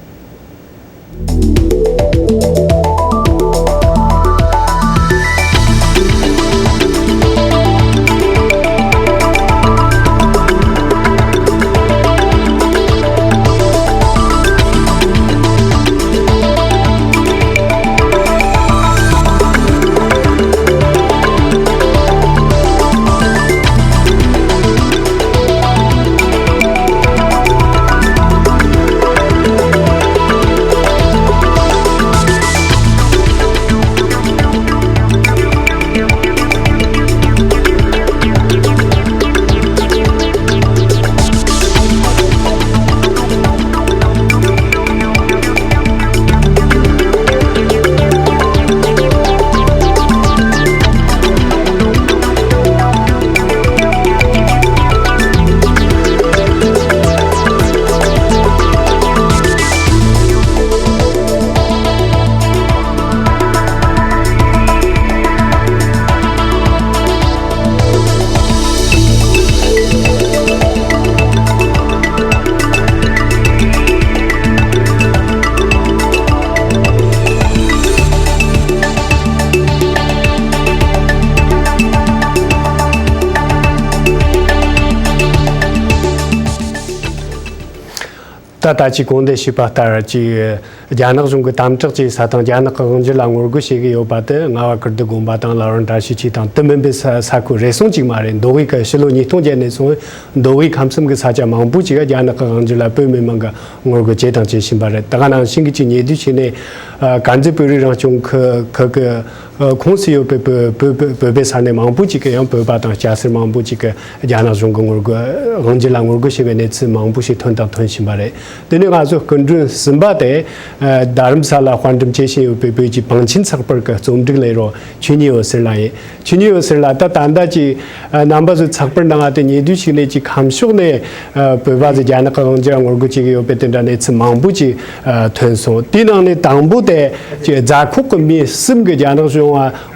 ད་ལྟ་ཅིག་གོང་དུ་ཞུས་པ་ལྟར། ཅིག་རྒྱ་ནག་གཞུང་གི་དམ་དྲག་བྱས་ས་དང་རྒྱ་ནག་གི་དབང་སྒྱུར་ལ་ངོ་རྒོལ་བྱེད་ཀྱི་ཡོད་པ་དེ་རྔ་བ་ཀིརྟི་དགོན་པ་དང་ལ་རོན་བཀྲ་ཤིས་འཁྱིལ་དང་དེ་མིན་པའི་ས་ས་ཁུལ་རེ་ཟུང་ཅིག་མ་རེད། མདོ་དབུས་ཀྱི་ཕྱི་ལོ་ཉིས་སྟོང་བརྒྱད་ནས་བཟུང་མདོ་དབུས་ཁམས་གསུམ་གྱི་ས་ཆ་མང་པོ་ཅིག་རྒྱ་ནག་གི་དབང་སྒྱུར་ལ་བོད་མི་མང་གི་ངོ་རྒོལ་བྱས་དང་བྱེད་བཞིན་པ་རེད། ད་ག་ནང་བཞིན་གྱི་ཅིག་ཉེ་དུས་ཤིག་ནས། ཨ། དཀར་མཛེས་བོད་རིགས་རང་སྐྱོང་ཁུལ་ཁུལ་གྱི། ཨ། ཁོངས་སུ་ཡོད་པའི་བོད་བོད་བོད་བོད་པའི་ས་གནས་མང་པོ་ཅིག་གི་ཡང་བོད་པ་དང་སྐྱ་སེར་མང་པོ་ཅིག་གི་རྒྱ་ནག་གཞུང་གི་ངོ་རྒོལ། དབང་སྒྱུར་ལ་ངོ་རྒོལ་བྱེད་པའི་གནས་ཚུལ་མང་པོ་ཞིག་ཐོན་དང་ཐོན་བཞིན་པ་རེད། དེ་ནས་ང་ཚོ་སྐུ་མགྲོན་གསུམ་པ་དེ། ཨ། རྡ་རམ་ས་ལ་དཔར་འགྲེམས་བྱེད་བཞིན་ཡོད་པའི་བོད་ཀྱི་བང་ཆེན་ཚགས་པར་གྱི་རྩོམ་སྒྲིག་ལས་རོགས་ཆོས་ཉིད་འོད་ཟེར་ལགས་ཡིན། ཆོས་ཉིད་འོད་ཟེར་ལགས། ད་ད་ལྟ་ཅིག་ཨ། རྣམ་པ་ཚོས་ཚགས་པར་ནང་དེ་ཉེ་དུས་ཤིག་ནས་ཅིག་ཁམས་ཕྱོགས་ནས། ཨ། བོད་པ་ཚོས་རྒྱ་ནག་གི་དབང་སྒྱུར་ལ་ངོ་རྒོལ་བྱེད་ཀྱི་ཡོད་པའི་དེ་འདྲ་གནས་ཚུལ་མང་པོ་ཅིག་ཨ། ཐོན་སོང་། དེའི་ནང་ནས་དང་པོ་དེ་ཅིག་རྫ་ཁོག་གི་མི་གསུམ་གྱིས་རྒྱ་ནག་གཞུང་ལ་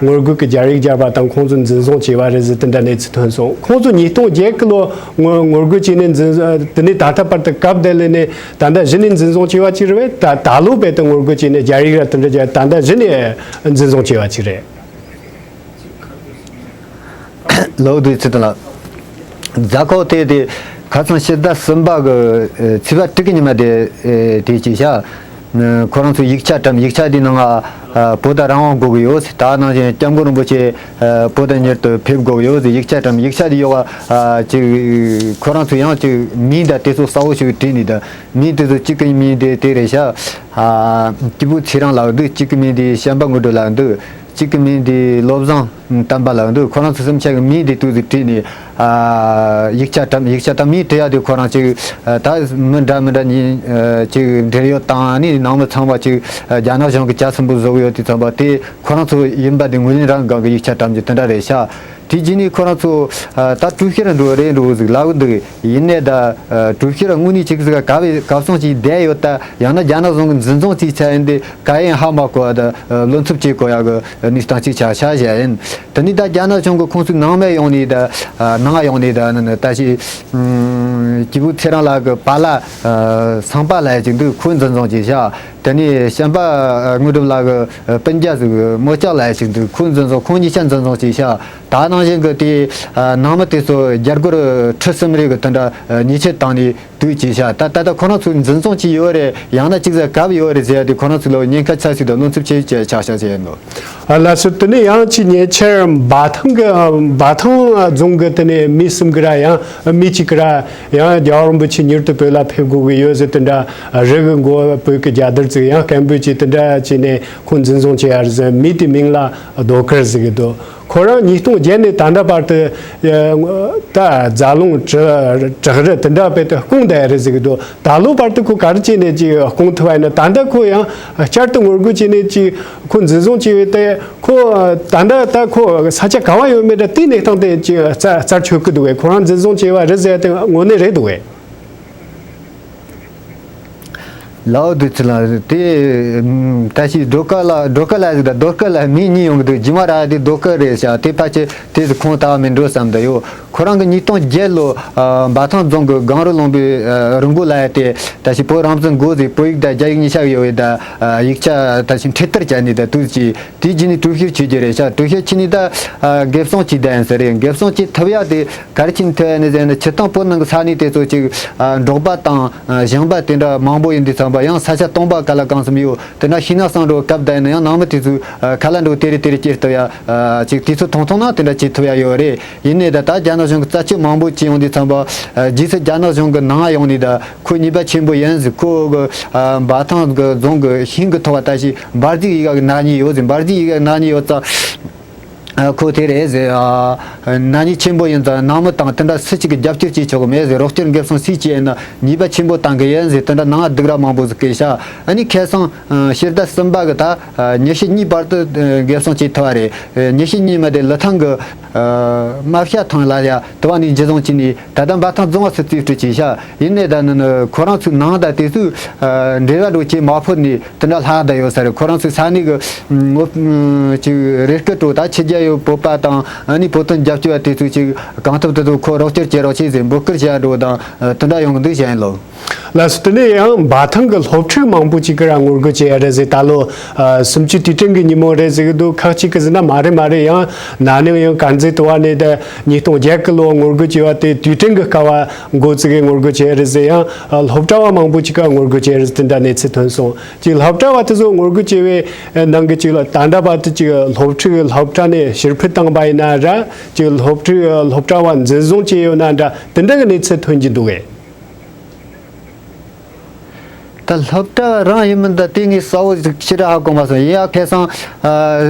ངོ་རྒོལ་གྱི་རྒྱ་རིགས་བརྒྱབ་པ་དང་ཁོང་ཚོ་འཛིན་བཟུང་བྱས་པ་རེད་ཟེར་དེ་འདྲ་གནས་ཚུལ་ཐོན་སོང་། ཁོང་ཚོ་ཉིས་སྟོང་བརྒྱད་གི་ལོ་ངོ་ངོ་རྒོལ་བྱས་ནས་འཛིན། དེ་ནས་ད་ལྟ་བར་དུ་སྐབས་དེ་ལས་ནས་ད་ལྟ་གཞི་ནས་འཛིན་བཟུང་བྱས་པ་ཅིག་རེད་པས། ད་ད་ལོ་རྦད་དེ་ངོ་རྒོལ་བྱས་ནས་རྒྱ་རིགས་ར་དེ་འདྲ་བརྒྱབ། ད་ལྟ་གཞི་ནས་འཛིན་བཟུང་བྱས་པ་ཅིག་རེད། ལོ་དུས་ཚོད་དང་། རྫ་ཁོག་དེ་དེ་ཁ་སང་ཕྱི་ཟླ་གསུམ་པ་གི་ཚེས་པ་དྲུག་གི་ཉི་མ་དེ་དེ་ཅིག་བྱ། ཁོ་རང་ཚོས་ཡིག་ཆ་བཀྲམ། ཡིག་ཆ་དེའི་ནང་ང་བོད་དང་རང་དབང་དགོས་ཀྱི་ཡོད། ད་ནང་བཞིན་སྐྱབས་མགོན་རིན་པོ་ཆེ་བོད་དང་མྱུར་དུ་ཕེབས་དགོས་ཀྱི་ཡོད་ཟེར་ཡིག་ཆ་བཀྲམ། ཡིག་ཆ་དེ་ཡོག་ཅིག་ཁོ་རང་ཚོས་ཡང་ཅིག་མིང་དང་དེ་ཚོ་གསལ་བོ་ཞིག་བྲིས་ནས། ད་མིང་དེ་ཚོ་གཅིག་གི་མིང་དེ་དེ་རེད་ཤག་སྐྱིད་པོ་ཚེ་རིང་ལབ་འདུག་གཅིག་གི་མིང་དེ་བྱམས་པ་དངོས་གྲུབ་ལབ་འདུག་གཅིག་གི་མིང་དེ་བློ་བཟང་བསྟན་པ་ལབ་འདུག་ཁོ་རང་ཚོ་གསུམ་ཆ་གི་མིང་དེ་ཏོག་ཙམ་བྲིས་ནས། ཨ། ཡིག་ཆ་བཀྲམ། ཡིག་ཆ་བཀྲམ། མིང་བྲི་ཡ་དེ་ཁོ་རང་ཅིག་ཨ། ད་མི་འདྲ་མི་འདྲ་གཉིས། ཨ། ཅིག་འབྲེལ་ཡོད་བཏང་ནས་ནང་མི་ཚང་མ་ཅིག་ཨ། རྒྱ་ནག་གཞུང་གི་ཇ་ཚོན་པོ་བཟོ་གི་ཡོད་དུས་ཙམ་པ་དེ་ཁོ་རང་ཚོ་ཡིན་པ་དེ་ངོས་ལེན་རང་དགོས་གི་ཡིག་ཆ་བཀྲམ་རྒྱུ་དེ་འདྲ་རེད་ཤག་དེ་རྗེས་ནས་ཁོ་རང་ཚོ་ཨ། ད་གྲོས་བཤེར་འགྲོ་རེད་འགྲོ་ཟིག་ལབ་འདུག་ཡིན་ནའི་ད་ཨ། གྲོས་བཤེར་དངོས་གནས་ཅིག་ཟིག་ག་བའི་ག་སོང་ཅིག་བསྡད་ཡོད། ད་ཡང་ན་རྒྱ་ནག་གཞུང་གི་འཛིན་བཟུང་ཅིག་ཆགས་ཡིན་དེ། ག་ཡིན་ཧ་མ་གོ་བ་དང་བློ་འཚབ་བྱེད་དགོས་ཡག་གི་གནས་སྟངས་གཅིག་ཆགས་ཆགས་བཞག་ཡིན། དེ་ནས་ད་རྒྱ་ནག་གཞུང་གི་ཁོང་ཚོའི་ནང་མི་ཡོང་ནས། ད་ནང་ཡོང་ནས་ད་ནི་ད་ཅིག་སྐྱིད་པོ་ཚེ་རིང་ལགས་ཀྱི་པཱ་ལགས་ཚངས་པ་ལབ་ཡག་ཅིག་འདུག་ཁོ་འཛིན་བཟུང་བྱས་ཤག་དེ་ནས་བྱམས་པ་དངོས་གྲུབ་ལགས་ཀྱི་སྤུན་ཀྱག་ཟིག་མོ་ལྕགས་ལབ་ཡག་ཅིག་འདུག་ཁོ་འཛིན་བཟུང་། ཁོང་གཉིས་ཆ་འཛིན་བཟུང་བྱས་ཤག་ད་ནང་བཞིན་གྱི་དེ་ནང་མི་དེ་ཚོ་རྒྱ་སྒོར་ཁྲི་གསུམ་རེ་གི་དེ་འདྲ་ཉེས་ཆད་བཏང་ནས། དུས་ཀྱི་ཤ་ད་ད་ལྟ་ཁོ་རང་ཚོ་འཛིན་བཟུང་བྱས་ཡོད་རེད། ཡང་ན་གཅིག་ཟ་གབ་ཡོད་རེད་ཟེར་ཡ་དེ་ཁོ་རང་ཚོ་ལ་ཉེན་ཁ་ཆེ་ཤོས་དང་བློ་འཚབ་ཆེ་ཤོས་ཆགས་ཤག་ཟེར་ཡ་འདུག་ཨ། ལགས་སོ། དེ་ནས་ཡང་ཅིག་ཉེ་ཆར་འབའ་ཐང་གི་འབའ་ཐང་རྫོང་གི་དེ་ནས་མི་གསུམ་གྱིས་ར་ཡང་མི་གཅིག་གིས་ར་ཡང་རྒྱལ་བ་རིན་པོ་ཆེ་མྱུར་དུ་བོད་ལ་ཕེབས་དགོས་ཀྱི་ཡོད་ཟེར། དེ་འདྲ་རི་གི་མགོ་བོད་ཀྱི་རྒྱལ་དར་བཙུགས། ཡང་སྐད་འབོད་ཀྱིས་དེ་འདྲ་བྱས་ནས་ཁོང་འཛིན་བཟུང་བྱས་ཡ་རེད་ཟེར། མི་དེའི་མིང་ལ་རྡོ་དཀར་ཟེར་གི་འདུག་ཁོ་རང་ཉིས་སྟོང་བརྒྱད་ནས་ད་ལྟ་བར་དུ་ཡ། ད་རྫ་ལུང་བྲག་བྲག་རི་དེ་འདྲ་བས་ཏེ་སྐུང་བསྡད་རེད་ཟེར་གི་འདུག་ད་ལོ་བར་དུ་ཁོ་ག་རེ་བྱས་ནས་ཅིག་སྐུང་ཐུབ་པ་ཡིན་ན། ད་ལྟ་ཁོ་ཡང་བསྐྱར་དུ་ངོ་རྒོལ་བྱས་ནས་ཅིག་ཁོ་འཛིན་བཟུང་བྱས་པས་ཏེ། ཁོ་ད་ལྟ་ད་ཁོ་ས་ཆ་ག་བ་ཡོད་མེད་ད་དེའི་གནས་སྟངས་དེ་ཅིག་རྩ་རྩད་ཆོད་ཀྱི་འདུག་གས། ཁོ་རང་འཛིན་བཟུང་བྱས་པ་རེད་ཟེར་ཡ་དེ་དངོས་གནས་རེད་འདུག་གས། ལའོ་བདུད་རྩི་ལ་དེ། ད་ཤི་སྒྲོལ་དཀར་ལ་སྒྲོལ་དཀར་ལ་ཟིག་ད་རྡོ་དཀར་ལ་མིང་གཉིས་ཡོང་གི་འདུག་རྗེས་མ་ར་དེ་རྡོ་དཀར་རེད་ཤག་དེ་ཕལ་ཆེར་དེ་ཟིག་ཁོང་ད་མི་འགྲོ་བསམ་ད་ཡོད། ཁོ་རང་གི་ཉིས་སྟོང་བརྒྱད་ལོ་འབའ་ཐང་རྫོང་གི་སྒང་རི་ལུང་པའི་རི་མགོ་ལ་ཡ་དེ། ད་ཤི་བོད་རང་བཙན་དགོས་ཟིག་བོད་ཡིག་ད་རྒྱ་ཡིག་གཉིས་ཆ་ཡོད་བས་ད་ཡིག་ཆ་ད་ཤི་འཕྲེད་དར་བྱས་ནས་ད་དུས་ཀྱི། དེའི་རྗེས་ནས་གྲོས་བཤེར་བྱེད་རྒྱུ་རེད་ཤག་གྲོས་བཤེར་བྱས་ནས་ད་ཨ་འགེབས་སྲུང་བྱས་བསྡད་ཡིན་ས་རེད། འགེབས་སྲུང་བྱེད་ཐུབ་ཡ་དེ་ག་རེ་བྱས་ནས་ཐུབ་ཡ་ནི་ཟེར་ན། སྤྱིར་བཏང་བོད་ནང་གི་ས་གནས་དེ་ཚོ་ཅིག་ཨ་འབྲོག་པ་དང་ཨ་ཞིང་པ་དེ་འདྲ་མང་པོ་ཡིན་དུས་ཙམ་པ། ཡང་ས་ཆ་སྟོང་པ་ག་ལ་གང་འཚམ་ཡོད། དེ་འདྲ་ཤིང་ནགས་སྲང་འགྲོ་སྐབས་བསྡད་ཡིན་ན་ཡང་ནང་མི་དེ་ཚོས་ཨ་ག་ལ་འགྲོ་དེ་རེད་དེ་རེད་སྐྱེལ་ཐུབ་ཡ་ཨ་ཅིག་དུས་ཚོད་ཐུང་ཐུང་ནང་དེ་འདྲ་བྱེད་ཐུབ་ཡ་ཡོད་རེད། ཡིན་ནའི་ད་ད་རྒྱ་ནག་གཞུང་གི་རྩད་གཅོད་མང་པོ་བྱས་ཡོང་དུས་ཙམ་པ། ཨ་རྗེས་སུ་རྒྱ་ནག་གཞུང་གི་ནང་ཡོང་ནས་ད། ཁོ་ཉེས་པ་ཆེན་པོ་ཡིན་ཟེར། ཁོ་གི་ཨ་འབའ་ཐང་གི་རྫོང་གི་ཤིང་གི་ཐོག་ད་ཤི་འབར་རྫས་ཡི་ག་གི་ནག་ཉེས་ཡོད་ཟེར། འབར་རྫས་ཡི་ག་གི་ནག་ཉེས་ཡོད་ཙང་། ཨ་ཁོ་དེ་རེད་ཟེར། ཨ་ནག་ཉེས་ཆེན་པོ་ཡིན་ཙང་ནང་མི་དང་དེ་འདྲ་སུ་གཅིག་གི་རྒྱབ་སྐྱོར་བྱེད་ཆོག་གི་མེད་ཟེར། རོགས་སྐྱོར་འགེབས་སྲུང་སུས་བྱས་ན་ཉེས་པ་ཆེན་པོ་བཏང་གི་ཡིན་ཟེར། དེ་འདྲ་ནང་སྡུག་ར་མང་པོ་ཟིག་བཀོད་ཤག་ཨ་ནི་ཁ་སང་ཨ་ཕྱི་ཟླ་གསུམ་པ་གི་ད་ཨ་ཉི་ཤུ་གཉིས་བར་དུ་ཨ་འགེབས་སྲུང་བྱེད་ཐུབ་པ་རེད། ཨ་ཉི་ཤུ་གཉིས་མ་དེ་ལི་ཐང་གི་ཨ་རྨ་བྱ་ཐང་ལ་ཡ་དུ་བ་ནས་འཇུ་བཟུང་བྱས་ནས། ད་ལྟ་འབའ་ཐང་རྫོང་བ་སུ་རྩིས་སྤྲོད་བྱས་ཤག་ཡིན་ནའི་ད་ནི་ནི་ཁོ་རང་ཚོའི་ནང་ད་དེ་ཚོའི་ཨ་འབྲེལ་བ་འགྲོ་ཆེད་མ་ཕོད་ནས་དེ་འདྲ་ལྷག་བསྡད་ཡོད་ས་རེད། ཁོ་རང་ཚོའི་ས་གནས་ཀྱི་ངོ་ཅིག་རེ་སྐུལ་འགྲོ་ད་ཕྱི་རྒྱལ་ཡོད་བོད་པ་དང་ཨ་ནི་བོད་དོན་རྒྱབ་སྐྱོར་བ་དེ་ཚོས་ཅིག་གང་ཐུབ་ཐུབ་ཐུབ་ཁོ་རོགས་སྐྱོར་བྱེད་རོགས་བྱེད་ཟེར་འབོད་སྐུལ་བྱེད་འགྲོ་དང་དེ་འདྲ་ཡོང་གི་འདུག་བཤད་ཡིན་ལོ། ལགས་སོ། དེ་ནས་ཡང་འབའ་ཐང་གི་སློབ་ཕྲུག་མང་པོ་ཅིག་གིས་ར་ངོ་རྒོལ་བྱེད་ཡ་རེད་ཟེར། ད་ལོ་ཨ་སུམ་ཅུ་དུས་དྲན་གྱི་ཉིན་མོ་རེད་ཟེར་གི་འདུག་ཁག་ཅིག་གིས་ཟེར་ན་མ་རེད་མ་རེད། ཡང་ན་ནིང་ཡང་དཀར་མཛེས་དུ་བ་ནས་ད་ཉིས་སྟོང་བརྒྱད་གི་ལོ་ངོ་རྒོལ་བྱས་པ་དེ་དུས་དྲན་གྱི་སྐབས་འགོ་བཙུགས་གི་ངོ་རྒོལ་བྱེད་ཡ་རེད་ཟེར། ཡང་ཨ་སློབ་གྲྭ་བ་མང་པོ་ཅིག་གིས་ངོ་རྒོལ་བྱེད་ཡ་རེད་ཟེར། དེ་འདྲ་གནས་ཚུལ་ཐོན་སོང་། ཅིག་སློབ་གྲྭ་བ་དེ་ཚོ་ངོ་རྒོལ་བྱས་པའི་ནང་གི་ཅིག་ལ་ད་ལྟ་བར་དུ་ཅིག་སློབ་ཕྲུག་སློབ་གྲྭ་ནས་ཕྱིར་འཕུད་བཏང་པ་ཡིན་ན་འདྲ། ཅིག་སློབ་ཕྲུག་སློབ་གྲྭ་བ་འཛིན་བཟུང་བྱས་ཡོད་ན་འདྲ། དེ་འདྲ་གི་གནས་ཚུལ་ཐོན་གྱི་འདུག་གས། ད་སློབ་གྲྭ་རང་ཡིན་མིན་ད་དེ་ངས་གསལ་བོ་ཞིག་ཕྱི་དྲགས་ཧ་གོ་མ་སོང་། ཡིན་ཡང་ཁ་སང་ཨ་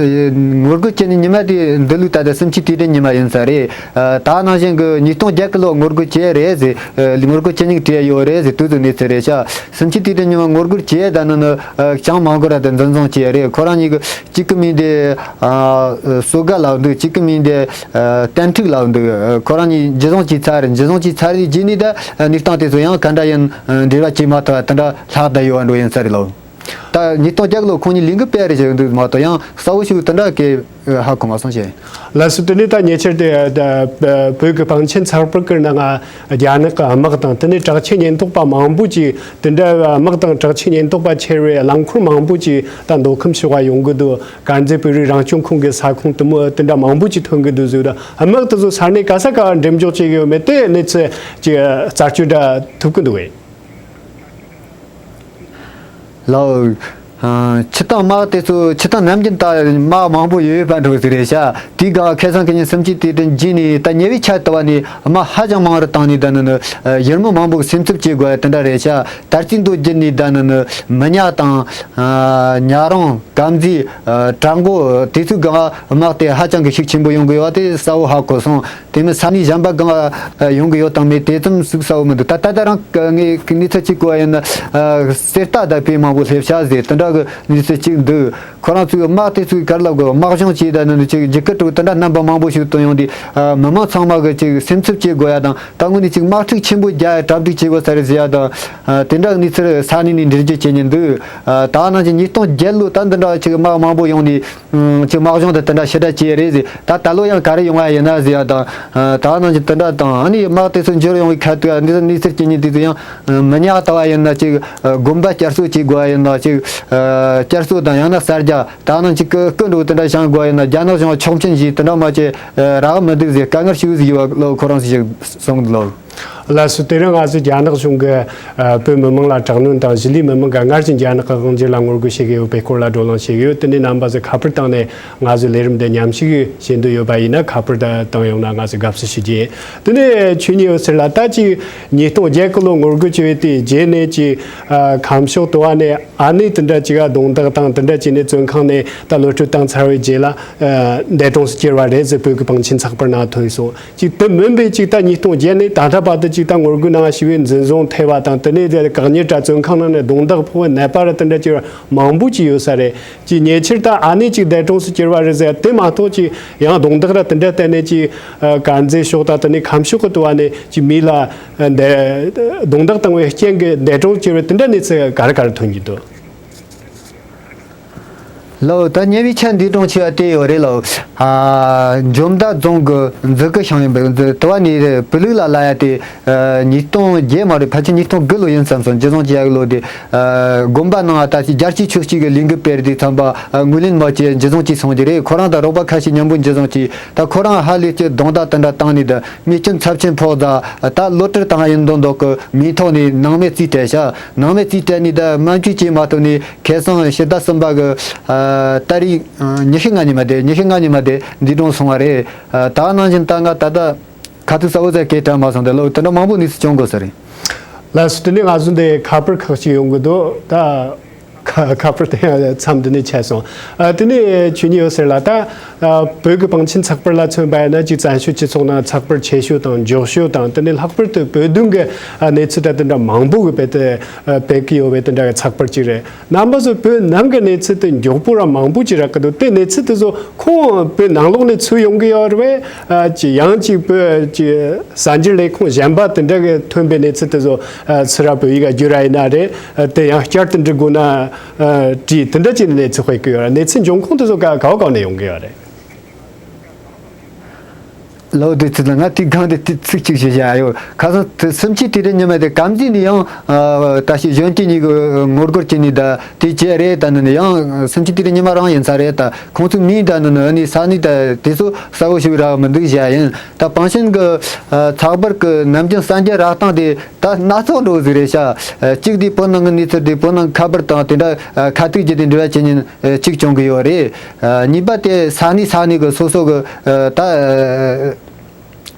ངོ་རྒོལ་བྱས་ནས་ཉི་མ་དེ་འདི་ལོའི་ད་ལྟ་སུམ་ཅུ་དུས་དྲན་ཉི་མ་ཡིན་ས་རེད། ཨ་ད་ནང་བཞིན་གྱི་ཉིས་སྟོང་བརྒྱད་གི་ལོ་ངོ་རྒོལ་བྱས་རེད་ཟེར། ཨ་ངོ་རྒོལ་བྱེད་མཁན་བྲིས་ཡོད་རེད་ཟེར། དུས་ཚོད་གནས་ཚུལ་རེད་ཤག་སུམ་ཅུ་དུས་དྲན་ཉི་མ་ངོ་རྒོལ་བྱས་ད་ནི་ནི་ཨ་ཅང་མང་པོ་ར་དེ་འཛིན་བཟུང་བྱས་རེད། ཁོ་རང་གཉིས་ཀྱི་གཅིག་གི་མིང་དེ་ཨ་སོ་དགའ་ལབ་འདུག་གཅིག་གི་མིང་དེ་ཨ་བསྟན་འཁྲུག་ལབ་འདུག་ཁོ་རང་གཉིས་འཇུ་བཟུང་བྱས་ཚར་རེད། འཇུ་བཟུང་བྱས་ཚར་རེད། རྗེས་ནས་ད་གནས་སྟངས་དེ་ཚོ་ཡང་ག་འདྲ་ཡིན་འབྲེལ་བ་བྱེད་མ་ཐུབ་པ་དེ་འདྲ་ལྷག་བསྡད་ཡོད་འགྲོ་ཡིན་ས་རེད་ལོ། ད་ཉིས་སྟོང་བརྒྱད་ལོ་ཁོང་གཉིས་ལས་འགུལ་སྤེལ་རེད་བྱས་འདུག་མ་གཏོགས་ཡང་གསལ་བོ་ཞིག་དེ་འདྲ་གི་ཧ་གོ་མ་སོང་ཞེས། ལགས་སོ། དེ་ནས་ད་ཉེ་ཆར་དེ་ད་བོད་ཀྱི་བང་ཆེན་ཚགས་པར་ཀྱི་ནང་རྒྱ་ནག་གི་དམག་དང་དེ་ནས་དྲག་ཆས་ཉེན་རྟོག་པ་མང་པོ་ཅིག་དེ་འདྲ་དམག་དང་དྲག་ཆས་ཉེན་རྟོག་པ་ཁྱེར་བའི་རླངས་འཁོར་མང་པོ་ཅིག་ད་མདོ་ཁམས་ཕྱོགས་ལ་ཡོང་གི་འདུག་དཀར་མཛེས་བོད་རིགས་རང་སྐྱོང་ཁུལ་གྱི་ས་ཁོངས་དེ་མོ་དེ་འདྲ་མང་པོ་ཅིག་ཐོན་གྱི་འདུག་ཟེར། དམག་དེ་ཚོ་ས་གནས་ག་ས་ག་འགྲེམས་འཇོག་བྱེད་ཀྱི་ཡོད་མེད་དེ་གནས་ཚུལ་ཅིག་རྩད་གཅོད་འདྲ་ཐུབ་ཀྱི་འདུག་གས། ལའོ། ཨ་སྤྱིར་བཏང་དམག་དེ་ཚོ་སྤྱིར་བཏང་ནམ་རྒྱུན་ད་དམག་མང་པོ་ཡོད་ཡོད་པ་འགྲོ་ཟིག་རེད་ཤག་དེའི་སྒང་ཁ་སང་ཁ་ཉིན་སུམ་ཅུ་དུས་དྲན་རྗེས་ནས་ད་ཉེ་བའི་ཆར་དུ་བ་ནས་དམག་ཧ་ཅང་མང་རུ་བཏང་ནས་ད་ནི་ནི་ཨ་ཡུལ་མི་མང་པོ་གི་སེམས་འཚབ་བྱེད་དགོས་ཡ་དེ་འདྲ་རེད་ཤག་དར་རྩེ་མདོ་བརྒྱུད་ནས་ད་ནི་ནི་མི་ཉག་དང་ཨ་ཉག་རོང་དཀར་མཛེས་ཨ་བྲག་མགོ་དེ་ཚོའི་སྒང་དམག་དེ་ཧ་ཅང་གི་ཤུགས་ཆེན་པོ་ཡོང་གི་ཡོད་པ་དེ་གསལ་བོ་ཧ་གོ་སོང་། དེ་མིན་ས་གནས་གཞན་པ་གང་ཡོང་གི་ཡོད་དང་མེད་དེ་ཙམ་ཟིག་གསལ་བོ་མི་འདུག་ད་ད་ལྟ་རང་ངས་གནས་ཚུལ་གཅིག་གོ་བ་ཡིན་ན་ཨ་གསེར་རྟ་དང་དཔེ་མང་པོ་སླེབས་ཤག་ཟེར་དེ་འདྲ་གི་གནས་ཚུལ་གཅིག་འདུག་ཁོ་རང་ཚོའི་དམག་དེ་ཚོའི་གར་ལ་གོ་དམག་སྦྱོང་བྱས་ད་ནི་ཅིག་རྒྱུ་སྐར་དྲུག་དེ་འདྲ་རྣམ་པ་མང་པོ་ཞིག་ཏུ་ཡོང་དུས་ཨ་མི་མང་ཚང་མ་གི་ཅིག་སེམས་འཚབ་བྱེད་དགོས་ཡ་དང་ད་དངོས་གནས་ཅིག་དམག་འཁྲུག་ཆེན་པོ་རྒྱག་ཡ་གྲ་སྒྲིག་བྱེད་དགོས་ས་རེད་ཟེར་ཡ་དང་ཨ་དེ་འདྲ་གི་གནས་ཚུལ་ས་གནས་ནས་འགྲེལ་བརྗོད་བྱེད་ཉེན་འདུག་ཨ་ད་ནང་བཞིན་ཉིས་སྟོང་བརྒྱད་ལོ་ད་འདི་འདྲ་ཅིག་དམག་མང་པོ་ཡོང་ནས། ཅིག་དམག་སྦྱོང་དེ་དེ་འདྲ་ཞེ་དྲག་བྱས་རེད་ཟེར། ད་ད་ལོ་ཡང་ག་རེ་ཡོང་བ་ཡིན་ན་ཟེར་ཡ་དང་། ད་ནང་བཞིན་དེ་འདྲ་དང་ཨ་ནི་དམག་དེ་ཚོ་འབྱོར་ཡོང་བའི་ཁ་ཐུག་ཨ་ནི་གནས་ཚུལ་སྐྱེལ་མཁན་དེ་ཚོ་ཡང་མི་ཉག་ལྟ་བ་ཡིན་ན་ཅིག་དགོན་པ་བསྐྱར་གསོ་བྱེད་དགོས་པ་ཡིན་ན་ཅིག་བསྐྱར་གསོ་དང་ཡང་ན་གསར་རྒྱག་ད་ནང་ཅིག་སྐུ་སྐུ་འགྲོ་དེ་འདྲ་བཞེངས་དགོས་པ་ཡིན་ན་རྒྱ་ནག་གཞུང་ཆོག་མཆན་ཞིག་དེ་འདྲ་མ་བྱས་རག་མི་འདུག་ཟེར་དཀའ་ངལ་ཞིག་ཟིག་ཡོད་པ་ལོ་ཁོ་རང་ཞིག་གསུངས་འདུག་ལོ། ལགས་སོ། དེ་རིང་ང་ཚོས་རྒྱ་ནག་གཞུང་གིས་ཨ་བོད་མི་མང་ལ་དྲག་གནོན་དང་གཞིས་ལུས་མི་མང་གིས་སྔར་བཞིན་རྒྱ་ནག་གི་དབང་སྒྱུར་ལ་ངོ་རྒོལ་བྱེད་ཀྱི་ཡོད་པའི་སྐོར་ལ་བགྲོ་གླེང་བྱེད་ཀྱི་ཡོད། དེ་ནས་རྣམ་པ་ཚོས་ཁ་པར་བཏང་ནས་ང་ཚོའི་ལས་རིམ་འདི་མཉམ་ཞུགས་བྱེད་འདོད་ཡོད་པ་ཡིན་ན་ཁ་པར་དང་བཏང་ཡོང་ན་ང་ཚོས་དགའ་བསུ་ཞུ་རྒྱུ་ཡིན། དེ་ནས་ཆོས་ཉིད་འོད་ཟེར་ལགས། ད་ཅིག་ཉིས་སྟོང་བརྒྱད་གི་ལོ་ངོ་རྒོལ་བྱས་པའི་དེའི་རྗེས་ནས་ཅིག་ཨ་ཁམས་ཕྱོགས་དུ་བ་ནས་ཨ་ནེ་དེ་འདྲ་ཅིག་ག་རྡུང་རྡེག་དང་དེ་འདྲ་བྱས་ནས་བཙོན་ཁང་ནས་ད་གློད་བཀྲོལ་བཏང་ཚར་བའི་རྗེས་ལ་ཨ་འདས་གྲོངས་སུ་གྱུར་བ་རེད་ཟེར་བོད་ཀྱི་བང་ཆེན་ཚགས་པར་ནང་ཐོན་སོང་། ཅིག་དེ་མིན་པའི་ཅིག་ད་ཉིས་སྟོང་བརྒྱད་ནས་ད་ལྟ་བར་དུ་ཅིག་ད་ངོ་རྒོལ་གནང་བ་ཞིག་བའི་འཛིན་བཟུང་ཐེབས་པ་དང་དེ་ནས་དེ་བཀག་ཉར་དྲ་བཙོན་ཁང་ནང་ནས་རྡུང་རྡེག་ཕོག་པའི་ནད་པ་ར་དེ་འདྲ་ཅིག་མང་པོ་ཅིག་ཡོད་ས་རེད། ཅིག་ཉེ་ཆར་ད་ཨ་ནེ་ཅིག་འདས་གྲོངས་སུ་གྱུར་བ་རེད་ཟེར། དེ་མ་གཏོགས་ཅིག་ཡང་རྡུང་རྡེག་ར་དེ་འདྲ་བསྟན་ནས་ཅིག་དཀར་མཛེས་ཕྱོགས་དང་དེ་ནས་ཁམས་ཕྱོགས་ཀྱི་དུ་བ་ནས་ཅིག་མི་ལ་འདས་རྡུང་རྡེག་བཏང་བའི་རྐྱེན་གྱིས་འདས་གྲོངས་གྱུར་བའི་དེ་འདྲ་གནས་ཚུལ་ག་རེ་ག་རེ་ཐོན་གྱི་འདུག་ལགས། ད་ཉེ་བའི་ཆར་འདས་གྲོངས་ཆེ་བ་དེ་ཡོད་རེད་ལགས། ཨ་འཇོ་མདའ་རྫོང་གི་འཛི་གི་ཤང་ཡིན་པའི་འཛི་དུ་བ་ནས་བུ་ལུག་ལ་ལ་ཡ་དེ་ཨ་ཉིས་སྟོང་བརྒྱད་མ་རེད། ཕལ་ཆེར་ཉིས་སྟོང་དགུ་ལོ་ཡིན་བསམ་སོང་། འཇུ་བཟུང་བྱས་ཡག་ལོ་དེ་ཨ་དགོན་པ་ནང་ད་ཅི་རྒྱལ་གཅེས་ཆོས་གཅེས་ཀྱི་ལས་འགུལ་སྤེལ་དུས་ཙམ་པ་ཨ་ངོས་ལེན་མ་བྱས་འཇུ་བཟུང་བྱས་སོང་རྒྱུ་རེད། ཁོ་རང་དང་རོགས་པ་ཁ་ཤས་མཉམ་པོ་འཇུ་བཟུང་བྱས། ད་ཁོ་རང་ཧ་ལས་ཀྱི་རྡུང་རྡེག་དེ་འདྲ་བཏང་ནས་ད་རྨས་སྐྱོན་ཚབས་ཆེན་ཕོག་ད་ད་གློད་བཀྲོལ་བཏང་ཡིན་མདོག་མདོག་གི་མིང་ཐོག་ནས་ནང་མི་རྩིས་སྤྲད་ཤག་ནང་མི་རྩིས་སྤྲད་ནས་ད་སྨན་བཅོས་བྱས་མ་ཐུབ་ནས་ཁ་སང་ཕྱི་ཟླ་གསུམ་པ་གི་ཨ་ཏ་རིག་ཉི་ཤུ་ལྔ་ཉིན་མ་དེ་ཉི་ཤུ་ལྔ་ཉིན་མ་དེ་འདས་གྲོངས་སོང་བ་རེད། ཨ་ད་ནང་བཞིན་ད་ང་ད་ལྟ་ཁ་ཐུག་གསལ་བོ་ཟེར་སྐད་དྲ་མ་སོང་། དེ་ལོ་དེ་འདྲ་མང་པོ་གནས་ཚུལ་བྱུང་དགོས་ས་རེད། ལགས་སོ། དེ་ནས་ང་ཚོ་འདི་ཁ་པར་ཁག་ཅིག་ཡོང་གི་འདུག་ད་ཁ་ཁ་པར་དེ་མཚམས་འདི་ནས་ཆད་སོང་། ཨ་དེ་ནས་ཆོས་ཉིད་འོད་ཟེར་ལགས། ད་ཨ་བོད་ཀྱི་བང་ཆེན་ཚགས་པར་ལ་མཚོན་པ་ཡིན་ན་ཅིག་བཙན་བྱོལ་སྤྱི་ཚོགས་ནང་ཚགས་པར་ཆེ་ཤོས་དང་མགྱོགས་ཤོས་དང་དེ་ནས་ལྷག་པར་དུ་བོད་དོན་གྱི་ཨ་གནས་ཚུལ་ད་དེ་འདྲ་མང་པོ་གི་བེད་དེ་ཨ་སྤེལ་གི་ཡོད་པའི་དེ་འདྲ་གི་ཚགས་པར་ཅིག་རེད། རྣམ་པ་ཚོས་བོད་ནང་གི་གནས་ཚུལ་དེ་མགྱོགས་པོ་ར་མང་པོ་ཅིག་རག་གི་འདུག་དེ་གནས་ཚུལ་དེ་ཚོ་ཁོང་བོད་ནང་ལོགས་ནས་ཚུར་ཡོང་གི་ཡོད་རེད་པས། ཨ་ཅི་ཡང་ཅིག་བོད་ཀྱི་གསར་འགྱུར་ལས་ཁུངས་གཞན་པ་དེ་འདྲ་གི་ཐོན་པའི་གནས་ཚུལ་དེ་ཚོ་ཨ་ཚུར་ར་བོད་ཡིག་ག་བསྒྱུར་ར་ཡིན་ན་རེད། ཨ་དེ་ཡང་བསྐྱར་དུ་འབྲི་དགོས་ན་ཨ་བྲིས་དེ་འདྲ་ཅིག་གནས་ཚུལ་སྤེལ་གི་ཡོད་རེད། གནས་ཚུལ་འབྱུང་ཁུངས་དེ་ཚོ་ག་ག་བ་གང་ནས་ཡོང་གི་ཡོད་རེད། ལོ་དེ་ཚོ་ལ་ང་དེ་སྒང་དེ་དེ་ཚིག་གཅིག་ཞུ་བྱ་ཡོད། ཁ་སང་དེ་སུམ་ཅུ་དེ་རེ་ཉི་མ་དེ་གམ་ཟིན་ནས་ཡང་ཨ་ད་ཤི་གཞོན་སྐྱེས་གཉིས་ཀྱི་ངོ་རྒོལ་བྱས་ནས་ད་དེ་བྱས་རེད། ད་ནི་ནི་ཡང་སུམ་ཅུ་དེ་རེ་ཉི་མ་རང་ཡིན་ས་རེད། ད་ཁོང་ཚོའི་མིང་ད་ནི་ནི་ཨ་ནི་ས་གནས་ད་དེ་ཚོ་གསལ་བོ་ཞིག་རག་མི་འདུག་བྱ་ཡིན། ད་བང་ཆེན་གྱི་ཨ་ཚགས་པར་གྱི་ནམ་རྒྱུན་གསར་འགྱུར་རག་སྟངས་དེ་ད་སྣ་ཚོགས་འགྲོ་ཟིག་རེད་ཤག་ཨ་གཅིག་དེ་བོད་ནང་གི་གནས་ཚུལ་དེ་བོད་ནང་ཁ་པར་དང་དེ་འདྲ་ཨ་ཁ་ཐུག་བརྒྱུད་དེ་འབྲེལ་བ་བྱེད་ཉིན་ཨ་གཅིག་བྱུང་གི་ཡོད་རེད། ཨ་གཉིས་པ་དེ་ས་གནས་ས་གནས་གི་སོ་སོ་གི་ཨ་ད་ཨ་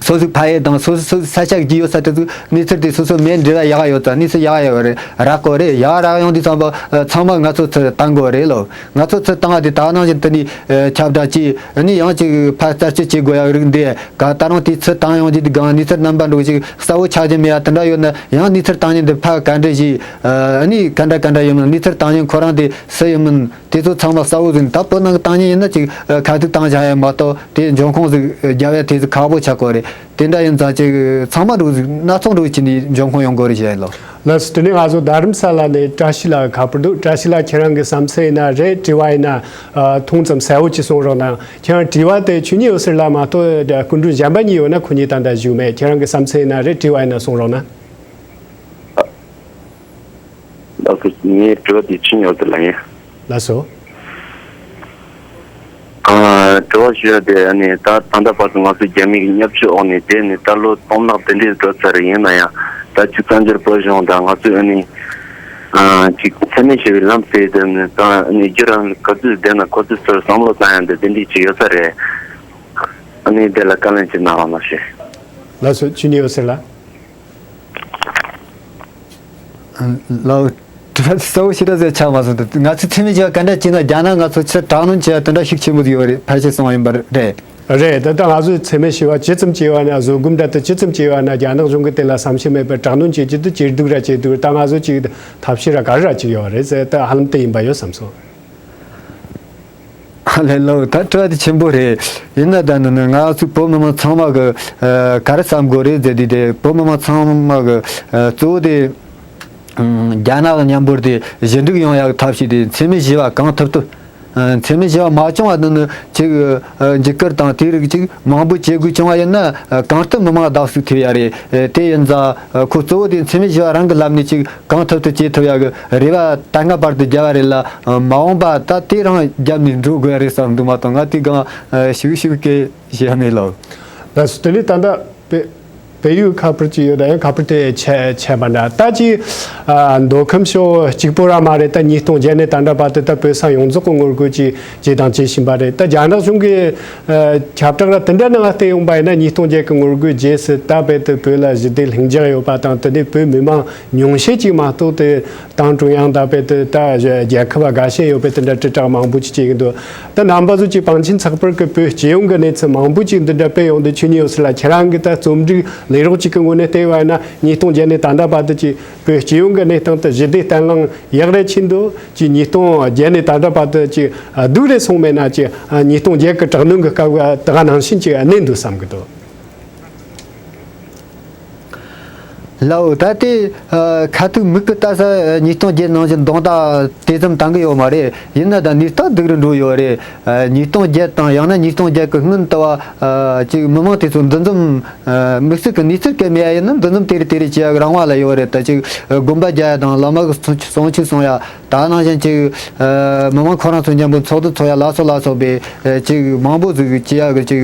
སོ་སོའི་ཕ་ཡུལ་དང་སོ་སོའི་ས་ཆ་བརྒྱུད་ཡོད་ས་དེ་ཚོའི་གནས་ཚུལ་དེ་སོ་སོ་མེད་འབྲེལ་བ་ཡག་ཡོད་ཙང་གནས་ཚུལ་ཡག་ཡོད་རེད། རག་གོ་རེད། ཡག་རག་ཡོང་དུས་ཙམ་པ་ཨ་ཚང་མ་ང་ཚོ་ཚུར་བཏང་དགོས་རེད་ལོ། ང་ཚོ་ཚུར་བཏང་བ་དེ་ད་ནང་བཞིན་དུ་ནི་ཨ་ཁྱབ་བསྒྲགས་ཀྱིས་ཨ་ནི་ཡང་ཅིག་ཕར་རྩད་གཅོད་བྱེད་དགོས་ཡག་རིགས་འདི་ག་ད་རུང་དེ་ཚུར་བཏང་ཡོང་རྒྱུ་དེ་སྒང་གནས་ཚུལ་རྣམ་པ་འགྲོ་ཅིག་གསལ་བོ་ཆགས་ཀྱི་མེད་ཡ་དེ་འདྲ་ཡོད་ན་ཡང་གནས་ཚུལ་བཏང་མཁན་དེ་ཕར་ག་འདྲ་ཞིག་ཨ་ནི་ག་འདྲ་ག་འདྲ་ཡིན་མིན་གནས་ཚུལ་བཏང་མཁན་ཁོ་རང་དེ་སུ་ཡིན་མིན་དེ་ཚོ་ཚང་མ་གསལ་བོ་ཟིན། ད་བོད་ནང་གི་བཏང་མཁན་ཡིན་ན་ཅིག་ཨ་ཁ་ཐུག་བཏང་བཞག་ཡ་མ་གཏོགས་དེ་འབྱུང་ཁུངས་ཟིག་རྒྱབ་ཡ་དེ་ཟིག་ཁག་པོ་ཆགས་གོ་རེད། དེ་འདྲ་ཡིན་ཙང་ཅིག་ཚང་མ་འགྲོ་ཟིག་སྣ་ཚོགས་འགྲོ་ཅིག་ནས་འབྱུང་ཁུངས་ཡོང་གོ་རེད་བཤད་ཡིན་ལོ། ལགས་སོ། དེ་ནས་ང་ཚོ་རྡ་རམ་ས་ལ་ནས་བཀྲ་ཤིས་ལགས་ཁ་པར་འདུག་བཀྲ་ཤིས་ལགས་ཁྱེད་རང་གི་བསམ་ཚུལ་ཡིན་ན་རེད། དྲི་བ་ཡིན་ན་ཨ་ཐུང་ཙམ་གསལ་བོ་ཅིག་གསུང་རོགས་གནང་། ཁྱེད་རང་དྲི་བ་དེ་ཆོས་ཉིད་འོད་ཟེར་ལགས་མ་གཏོགས་སྐུ་མགྲོན་གཞན་པ་གཉིས་ཡོད་ན་ཁོ་གཉིས་ད་ལྟ་བཞུགས་མེད། ཁྱེད་རང་གི་བསམ་ཚུལ་ཡིན་ན་རེད། དྲི་བ་ཡིན་ན་གསུང་རོགས་གནང་། ལགས་སོ། ངའི་དྲི་བ་དེ་ཆོས་ཉིད་འོད་ཟེར་ལགས་ཡིན། ལགས་སོ། ཨ་དྲི་བ་ཞུ་ཡ་དེ་ཨ་ནི་ད་ད་ལྟ་བར་དུ་ང་ཚོ་རྒྱ་མི་གི་བརྙས་བཅོས་འོག་ནས་བསྡད་ནས་ད་ལོ་སྟོང་ལྔ་དེ་འདྲས་འགྲོ་ཚར་རེད། ཡིན་ན་ཡང་ད་ཅིག་བཙན་བྱོལ་བོད་གཞུང་དང་ང་ཚོས་ཨ་ནི་ཨ་ཅིག་འཚེ་མེད་ཞི་བའི་ལམ་ཟེར་དེ་ནི་ད་ཨ་ནི་རྒྱུ་རང་ག་ཚོད་བསྡད་ན་ཁོ་ཚོས་ཚུར་བསམ་བློ་བཏང་ཡ་འདི་དེ་འདྲས་ཅིག་ཡོད་ས་རེད། ཨ་ནི་དེ་ལ་བཀའ་ལན་ཅིག་གནང་རོགས་གནང་ཞེས། ལགས་སོ། ཆོས་ཉིད་འོད་ཟེར་ལགས། ལགས། དྲི་བ་གསལ་བོ་ཞེ་དྲག་ཟེར་ཆགས་མ་སོང་། དེ་ང་ཚོས་འཚེ་མེད་ཞི་བ་ག་འདྲ་བྱས་ན་རྒྱ་ནག་ང་ཚོ་ཕྱིར་དྲག་གནོན་བྱས་དེ་འདྲ་ཤུགས་ཆེན་པོ་ཡོད་རེད། ཕལ་ཆེར་སོང་ཡིན་པ་རེད། རེད། ད་ལྟ་ང་ཚོས་འཚེ་མེད་ཞི་བ་ཇི་ཙམ་བྱས་པ་ན་བཟོད་སྒོམ་འདྲ་དེ་ཇི་ཙམ་བྱས་པ་ན་རྒྱ་ནག་གཞུང་གིས་དེ་ལ་བསམ་ཤེས་མེད་པར་དྲག་གནོན་བྱེད་ཀྱི་འདུག་ཇེ་སྡུག་ར་ཇེ་སྡུག་ད་ང་ཚོ་ཅིག་ཐབས་ཤེས་ར་ག་རེ་ར་ཅིག་ཡོད་རེད་ཟེར་ད་ཧ་ལམ་དེ་ཡིན་པ་ཡོད་བསམ་སོང་། ལགས་ལགས། ད་དྲི་བ་དེ་ཆེན་པོ་རེད། ཡིན་ན་ད་ནི་ནི་ང་ཚོའི་བོད་མི་མང་ཚང་མ་གི་ཨ་ག་རེ་བསམ་དགོས་རེད་ཟེར་དུས་དེ་བོད་མི་མང་ཚང་མ་གི་ཨ་གཙོ་བོ་དེ་ཨ་རྒྱ་ནག་གི་མཉམ་པོར་དེ་ཞི་འགྲིག་ཡོང་ཡག་ཐབས་ཤེས་དེ་འཚེ་མེད་ཞི་བ་གང་ཐུབ་ཐུབ་ཨ་འཚེ་མེད་ཞི་བ་མ་བྱུང་བ་ནི་ནི་ཅིག་ཨ་འཇིགས་སྐུལ་དང་དེའི་རིགས་ཅིག་མང་པོ་བྱེད་དགོས་བྱུང་བ་ཡིན་ན་ཨ་གང་ལྟར་མི་མང་བདག་སུ་ཐེབས་ཡ་རེད། ཨ་དེ་ཡིན་ཙང་ཨ་ཁོ་གཙོ་བོ་དེ་འཚེ་མེད་ཞི་བ་རང་གི་ལམ་ནས་ཅིག་གང་ཐུབ་ཐུབ་བྱེད་ཐུབ་ཡག་གི་རེ་བ་ད་སྔ་བར་དུ་རྒྱབ་པ་རེད་ལ། ཨ་མ་འོངས་པ་ད་དེ་རང་རྒྱབ་ནས་འགྲོ་དགོས་རེད་བསམ་འདུག་མ་གཏོགས་ང་དེ་སྒང་ཨ་ཞིག་ཞིག་སྐད་བཤད་མེད་ལགས། ལགས་སོ། དེ་ནས་ད་ལྟ་དཔེ་ བལ་ཡུལ་ཁ་པར་ཅིག་ཡོད་ད་ཡང་ཁ་པར་དེ་ཆད་ཆད་པ་འདྲ་ད་ཅི། ཨ། མདོ་ཁམས་ཕྱོགས་གཅིག་པོ་ར་མ་རེད། ད་ཉིས་སྟོང་བརྒྱད་ནས་ད་འདྲ་བར་དུ་ད་བོད་ས་ཡོངས་རྫོགས་ཀྱི་ངོ་རྒོལ་ཅིག་བྱེད་དང་བྱེད་བཞིན་པ་རེད། ད་རྒྱ་ནག་གཞུང་གི་ཨ། ཁྱབ་བསྒྲགས་ར་དེ་འདྲ་ནང་བལྟས་ཡོང་པ་ཡིན་ན་ཉིས་སྟོང་བརྒྱད་ཀྱི་ངོ་རྒོལ་རྗེས་སུ་ད་བལ་དུ་བོད་ལ་ཞི་བདེ་ལྷིང་འཇགས་ཡོད་པ་དང་དེ་ནས་བོད་མི་མང་ཉུང་ཤས་ཅིག་མ་གཏོགས་དེ་ཏང་ཀྲུང་དབྱང་དང་བལ་དུ་ད་རྒྱལ་ཁབ་དགའ་ཞེན་ཡོད་པའི་དེ་འདྲ་དྲིལ་བསྒྲགས་མང་པོ་ཅིག་བྱེད་ཀྱི་འདུག་ད་རྣམ་པ་ཚོ་ཅིག་པང་ཆེན་ཚགས་པར་གྱི་བོད་སྤྱི་ཡོངས་ཀྱི་གནས་ཚུལ་མང་པོ་ཅིག་འདི་འདྲ་སྤེལ་ཡོང་དུས་ཆོས་ཉིད་ཡོད་སྲིད་ལ་ཁྱེད་རང་གི་ད་རྩོམ་སྒྲིག་ལས་རོགས་ཅིག་གི་ངོས་ནས་བལྟས་པ་ཡིན་ན་ཉིས་སྟོང་བརྒྱད་ནས་ད་ལྟ་བར་དུ་ཅིག་བོད་སྤྱི་ཡོངས་ཀྱི་གནས་སྟངས་དེ་ཞི་བདེ་བརྟན་ལྷིང་ཡག་རེ་ཕྱིན་འདུག་ཅིག་ཉིས་སྟོང་བརྒྱད་ནས་ད་ལྟ་བར་དུ་ཅིག་སྡུག་རེ་སོང་མེད་ན་ཅིག་ཉིས་སྟོང་བརྒྱད་ཀྱི་དྲག་གནོན་གྱི་སྐབས་དེ་ག་ནང་བཞིན་ཅིག་གནས་འདུག་བསམ་གྱི་འདུག་ལའོ་ད་དེ་ཨ། ཁ་ཐུག་མིག་གིས་ལྟ་ས་ཉིས་སྟོང་བརྒྱད་ནང་བཞིན་གདོང་ལྟ་དེ་ཙམ་བཏང་གི་ཡོད་མ་རེད། ཡིན་ན་ད་གནས་སྟངས་སྡུག་རུ་འགྲོ་ཡོད་རེད། ཨ། ཉིས་སྟོང་བརྒྱད་དང་ཡང་ན་ཉིས་སྟོང་བརྒྱད་གི་སྔོན་དུ་བ་ཨ། ཅིག་མི་མང་དེ་ཚོ་འདུ་འཛོམས་ཨ། དམིགས་བསལ་གྱི་གནས་ཚུལ་གལ་མེད་ཡ་ཡིན་ན་འདུ་འཛོམས་དེ་རེ་དེ་རེ་བྱེད་ཡ་གི་རང་དབང་ལ་ཡོད་རེད། ད་ཅིག་ཨ། དགོན་པ་རྒྱག་ཡ་དང་བླ་མ་གི་གསུང་གསུང་ཆོས་གསུང་ཡ། ད་ནང་བཞིན་ཅིག་ཨ། མི་མང་ཁོ་རང་ཚོ་མཉམ་པོ་ཚོགས་འདུ་ཚོགས་ཡ་ལ་སོགས་ལ་སོགས་པའི་ཨ། ཅིག་མང་པོ་ཟིག་བྱེད་ཡ་གི་ཅིག་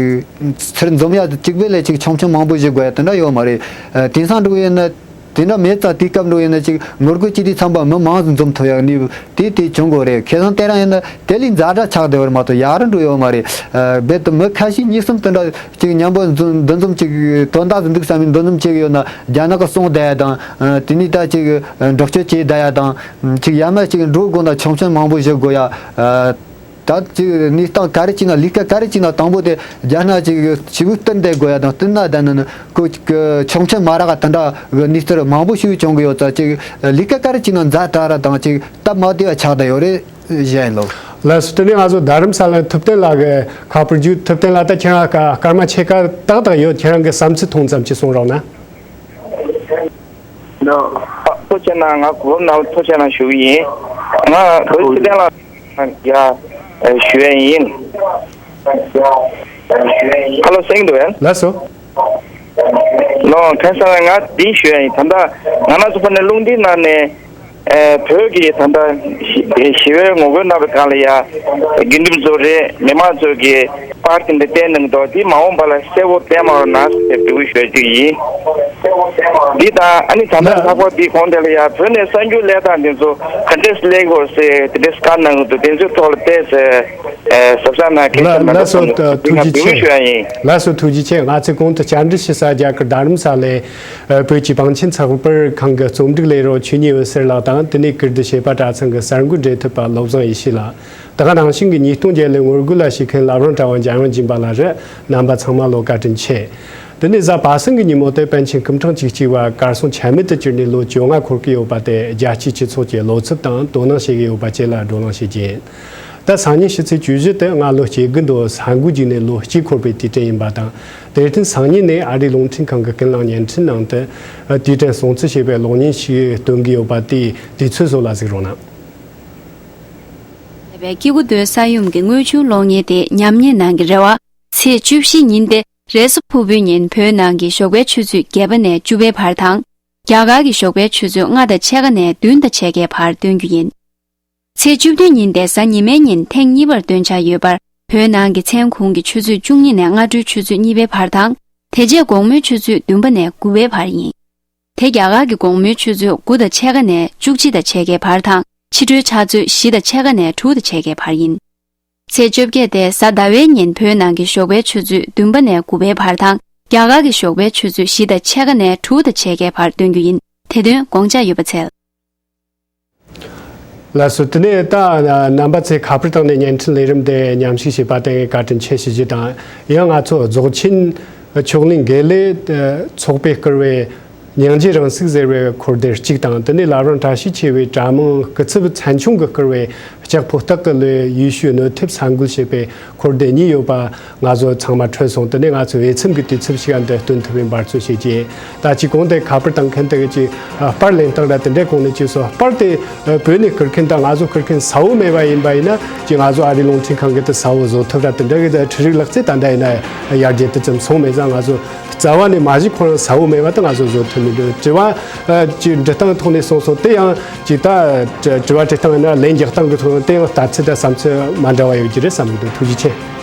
ཚུར་འཛོམས་ཡ་གཅིག་པུ་ལས་ཅིག་ཆུང་ཆུང་མང་པོ་ཞིག་དགོས་ཡ་དེ་འདྲ་ཡོད་མ་རེད། ཨ། དེང་སང་འགྲོ་ཡིན་ན་དེ་འདྲ་མེད་ཙང་དེའི་སྐབས་འགྲོ་ཡིན་ན་ཅིག་ངོ་རྒོལ་བྱེད་དུས་ཚང་མ་མི་མང་ཙམ་འཛོམས་ཐུབ་ཡ་གནས་བབ་དེ་དེ་བྱུང་དགོས་རེད། ཁ་སང་དེ་རིང་ཡིན་ན་དེ་ལས་ཛ་དྲག་ཆགས་བསྡད་པ་རེད་མ་གཏོགས་ཡག་རུ་འགྲོ་ཡོད་མ་རེད། ཨ། རྦད་དེ་མི་ཁ་ཤས་གཉིས་གསུམ་དེ་འདྲ་ཅིག་མཉམ་པོ་འཛོམས་འདུ་འཛོམས་ཅིག་དོན་དག་ཟིག་འདུག་བསམ་ནས་འདུ་འཛོམས་ཅིག་ཡོད་ན་རྒྱ་ནག་གི་གསུང་བསྡད་ཡ་དང་། ཨ། དེ་ནས་ད་ཅིག་འདྲོག་སྤྱོད་བྱེད་བསྡད་ཡ་དང་། ཅིག་ཡ་མ་ཅིག་འགྲོ་དགོས་ན་ཆུང་ཆུང་མང་པོ་བཞག་དགོས་ཡ། ཨ། ད་ཅིག་གནས་སྟངས་ག་རེ་བྱས་ན་ལས་ཀ་ག་རེ་བྱས་ན་དང་པོ་དེ་རྒྱ་ནག་ཅིག་ཞི་བོ་བསྟུན་བསྡད་དགོས་ཡ་དང་བསྟུན་ན་ད་ནི་ཁོ་ཆུང་ཆུང་མ་རག་ག་དེ་འདྲ་གི་གནས་ཚུལ་མང་པོ་ཞིག་བྱུང་གི་ཡོད་ཙང་ཅིག་ལས་ཀ་ག་རེ་བྱས་ན་ཛ་དྲག་ར་དང་ཅིག་སྟབས་མ་བདེ་བ་ཆགས་བསྡད་ཡོད་རེད་ཞུ་ཡ་ཡིན་ལོ། ལགས་སོ། དེ་ནས་ང་ཚོ་རྡ་རམ་ས་ལ་ཐུབ་བསྟན་ལགས་ཀྱི་ཁ་པར་བརྒྱུད། ཐུབ་བསྟན་ལགས་ད་ཁྱེད་རང་སྐར་མ་ཕྱེད་ཀ་ཏག་ཏག་ཡོད། ཁྱེད་རང་གི་བསམ་ཚུལ་ཐུང་ཙམ་ཅིག་གསུང་རོགས་གནང་། ཐུགས་རྗེ་གནང་། ང་གོ་བབ་ནང་ཐུགས་རྗེ་གནང་ཞུ་གི་ཡིན། ང་བོད་སྤྱི་བསྟན་ལ་ཡ་ཞུ་ཡ་ཡིན། ཧ་ལོ་གསན་གྱི་འདུག་གས། ལགས་སོ། ལོ་ཁ་སང་ང་འདི་ཞུ་ཡ་ཡིན། ད་ལྟ་ང་རང་ཚོ་ཕ་ནས་རླུང་འཕྲིན་ནང་ནས་ཨེ། བོད་ཀྱི་ད་ལྟ་ཞི་ཞི་བའི་ངོ་རྒོལ་གནང་བའི་སྒང་ལ་ཡ་དགེ་འདུན་ཚོ་རེད། མི་མང་ཚོ་གི་པར་དེ་འདྲ་བསྟན་གནང་འདུག་དེ་མ་འོངས་པ་ལ་གསལ་བོ་བསྟན་མ་རོགས་གནང་ཟེར་འབོད་སྐུལ་ཞུ་རྒྱུ་ཡིན། འདི་དང་ཨ་ནི་ད་ལྟ་ལགས། ལྷག་པར་འདི་གོང་དེ་ལ་ཡ་བོད་ནས་གསར་འགྱུར་ལས་སྟངས་དེ་ཚོ་ག་འདྲས་སླེབས་དགོས་ཟེར་དེ་འདྲས་བཀའ་གནང་གི་འདུག་དེ་ཚོའི་ཐོག་ལ་བལྟས་ཟེར་ཨེ། ཟབ་ས་ན་སྐད་ཆ་མ་ལགས་འདྲ་སོ། སོང་ཐུགས་རྗེ་ཆེ། ཞུ་ཡ་ཡིན། ལགས་སོ། ཐུགས་རྗེ་ཆེ། ང་ཚོས་གོང་དུ་བཅར་འདྲི་ཞུ་ས་རྒྱ་གར་རྡ་རམ་ས་ལའི་བོད་ཀྱི་པང་ཆེན་ཚགས་པར་ཁང་གི་རྩོམ་སྒྲིག་ལས་རོགས་ཆོས་ཉིད་འོད་ཟེར་ལགས་དང་དེ་ནས་ཀིརྟི་བྱེས་པ་གྲྭ་ཚང་གི་གསར་འགོད་འབྲེལ་མཐུད་པ་བློ་བཟང་ཡེ་ཤེས་ལགས། ད་ག་ནང་བཞིན་གྱི་ཉིས་སྟོང་བརྒྱད་ལོའི་ངོ་རྒོལ་ལ་ཞུགས་མཁན་བླ་བྲང་གྲྭ་པ་འཇམ་དབྱངས་སྦྱིན་པ་ལགས་རེད། རྣམ་པ་ཚང་མ་ལ་བཀའ་དྲིན་ཆེ། དེ་ནས་གཟའ་པ་སངས་ཀྱི་ཉིན་མོ་དེ་པཎ་ཆེན་སྐུ་ཕྲེང་བཅུ་གཅིག་པ་གར་སོང་ཆ་མེད་དུ་གྱུར་ནས་ལོ་བཅོ་ལྔ་འཁོར་གྱི་ཡོད་པ་དེ་རྒྱལ་སྤྱིའི་སྤྱི་ཚོགས་ཀྱིས་བློ་འཚབ་དང་དོ་སྣང་བྱེད་ཀྱི་ཡོད་པ་བཅས་ལ་བགྲོ་གླེང་བྱེད་རྒྱུ་ཡིན། ད་སང་ཉིན་ཕྱི་ཚེས་བཅུ་བཞི་དེ་སྔ་ལོ་སྐྱེ་དགུ་མདོ་ས་འགུལ་བརྒྱུད་ནས་ལོ་གཅིག་འཁོར་བའི་དུས་དྲན་ཡིན་པ་དང་། དེར་བརྟེན་སང་ཉིན་ནས་ཨ་རིའི་རླུང་འཕྲིན་ཁང་གི་ཀུན་གླེང་བརྙན་འཕྲིན་ནང་དུ་དུས་དྲན་སྲུང་བརྩི་བྱེད་པའི་གློག་བརྙན་ཞིག་སྟོན་གྱི་ཡོད་པ་དེའི་དུས་ཚོད་སོགས་ལ་གཟིགས་རོགས་གནང་། ལས་པའི་སྐྱེ་དགུ་མདོའི་ས་ཡོམ་གྱི་དངོས་བྱུང་གློག་བརྙན་དེ་ཉམས་ཉེས་ནང་གི་རེ་བ། ཚེས་བཅུ་བཞི་ཉིན་ཏེ་རེས་གཟའ་ཕུར་བུའི་ཉིན་བོད་ནང་གི་ཞོགས་པའི་ཆུ་ཚོད་བརྒྱད་པ་ནས་བཅུ་པའི་བར་དང་། རྒྱ་གར་གྱི་ཞོགས་པའི་ཆུ་ཚོད་ལྔ་དང་ཕྱེད་ཀ་ནས་བདུན་དང་ཕྱེད་ཀའི་བར་སྟོན་རྒྱུ་ཡིན། ཚེས་བཅུ་བདུན་ཉིན་ཏེ་གཟའ་ཉི་མའི་ཉིན་ཐེངས་གཉིས་པར་སྟོན་འཆར་ཡོད་པར་བོད་ནང་གི་མཚན་གུང་གི་ཆུ་ཚོད་བཅུ་གཉིས་ནས་སྔ་དྲོའི་ཆུ་ཚོད་གཉིས་པའི་བར་དང་། དེ་རྗེས་དགོང་མོའི་ཆུ་ཚོད་བདུན་པ་ནས་དགུ་པའི་བར་ཡིན། དེ་རྒྱ་གར་གྱི་དགོང་མོའི་ཆུ་ཚོད་དགུ་དང་ཕྱེད་ཀ་ནས་བཅུ་གཅིག་དང་ཕྱེད་ཀའི་བར་དང་། ཕྱི་དྲོའི་ཆུ་ཚོད་བཞི་དང་ཕྱེད་ཀ་ནས་དྲུག་དང་ཕྱེད་ཀའི་བར་ཡིན། ཚེས་བཅོ་བརྒྱད་དེ་གཟའ་ཟླ་བའི་ཉིན་བོད་ནང་གི་ཞོགས་པའི་ཆུ་ཚོད་བདུན་པ་ནས་དགུ་པའི་བར་དང་། རྒྱ་གར་གྱི་ཞོགས་པའི་ཆུ་ཚོད་བཞི་དང་ཕྱེད་ཀ་ནས་དྲུག་དང་ཕྱེད་ཀའི་བར་སྟོན་རྒྱུ་ཡིན། དེ་དོན་དགོངས་འཇགས་ཡོད་པ་འཚལ། ལགས་སོ། དེ་ནས་ད་རྣམ་པ་ཚོས་ཁ་པར་བཏང་ནས་བརྙན་འཕྲིན་ལས་རིམ་དེ་མཉམ་ཞུགས་བྱས་པ་དེ་ངས་བཀའ་དྲིན་ཆེ་ཞུ་རྒྱུ་དང་། ཡང་ང་ཚོ་རྫོགས་ཆེན་ཕྱོགས་གླིང་དགེ་ལས་ཚོགས་པས་བསྐུར་བའི་སྙིང་རྗེའི་རང་ཚུགས་ཟེར་བའི་འཁོར་སྡེ་གཅིག་དང་། དེ་ནས་བླ་བྲང་བཀྲ་ཤིས་ཆེ་བའི་གྲྭ་མང་སྐུ་ཚབ་ཚན་ཆུང་གིས་བསྐུར་བའི་ལྕགས་ཕོ་སྟག་གི་ལོའི་ཡེ་ཤུའི་གནོད་ཐེབས་གསར་འགོད་བྱེད་པའི་འཁོར་སྡེ་གཉིས་ཡོད་པ་ང་ཚོ་ཚང་མ་འཕྲོད་སོང་། དེ་ནས་ང་ཚོས་འོས་འཚམ་གྱི་དུས་ཚོད་ཞིག་ཨ་འདི་སྟོན་ཐུབ་པའི་འབད་བརྩོན་བྱེད་ཀྱི་ཡིན། ད་ཅིག་གོང་དེ་ཁ་པར་བཏང་མཁན་དེ་གི་ཅིག་ཨ་པར་ལེན་སྟངས་ར་དེ་འདྲའི་གོང་ནས་ཅིག་སོ་པར་དེ་ཨ་བོད་ནས་བསྐུར་མཁན་དང་ང་ཚོ་བསྐུར་མཁན་གསལ་བོ་མེད་པ་ཡིན་པ་ཡིན་ན་ཅིག་ང་ཚོ་ཨ་རིའི་རླུང་འཕྲིན་ཁང་གི་དེ་གསལ་བོ་བཟོ་ཐུབ་ར་དེ་འདྲ་གི་འཕྲུལ་རིག་ལག་རྩལ་ད་ལྟ་ཡིན་ན་ཡར་རྒྱས་དེ་ཙམ་སོང་མེད་ཙང་ང་ཚོ་རྩ་བ་ནས་མ་གཞི་ཁོ་རང་གསལ་བོ་མེད་པ་དེ་ང་ཚོ་བཟོ་ཐུབ་མི་འདུག་དྲི་བ་ཨ་ཅིག་འབྲི་སྟངས་ཐོག་ནས་གསུངས་སོང་། དེ་ཡང་ཅིག་ད་དྲི་བ་དྲི་སྟངས་ཡིན་ན་ལན་རྒྱག་སྟངས་ཀྱི་ཐོག་ནས་དེ་ཡང་ལྟ་ཚུལ་དང་བསམ་ཚུལ་མ་འདྲ་བ་ཡོད་ཀྱི་རེད་བསམ་གི་འདུག་ཐུགས་རྗེ་ཆེ།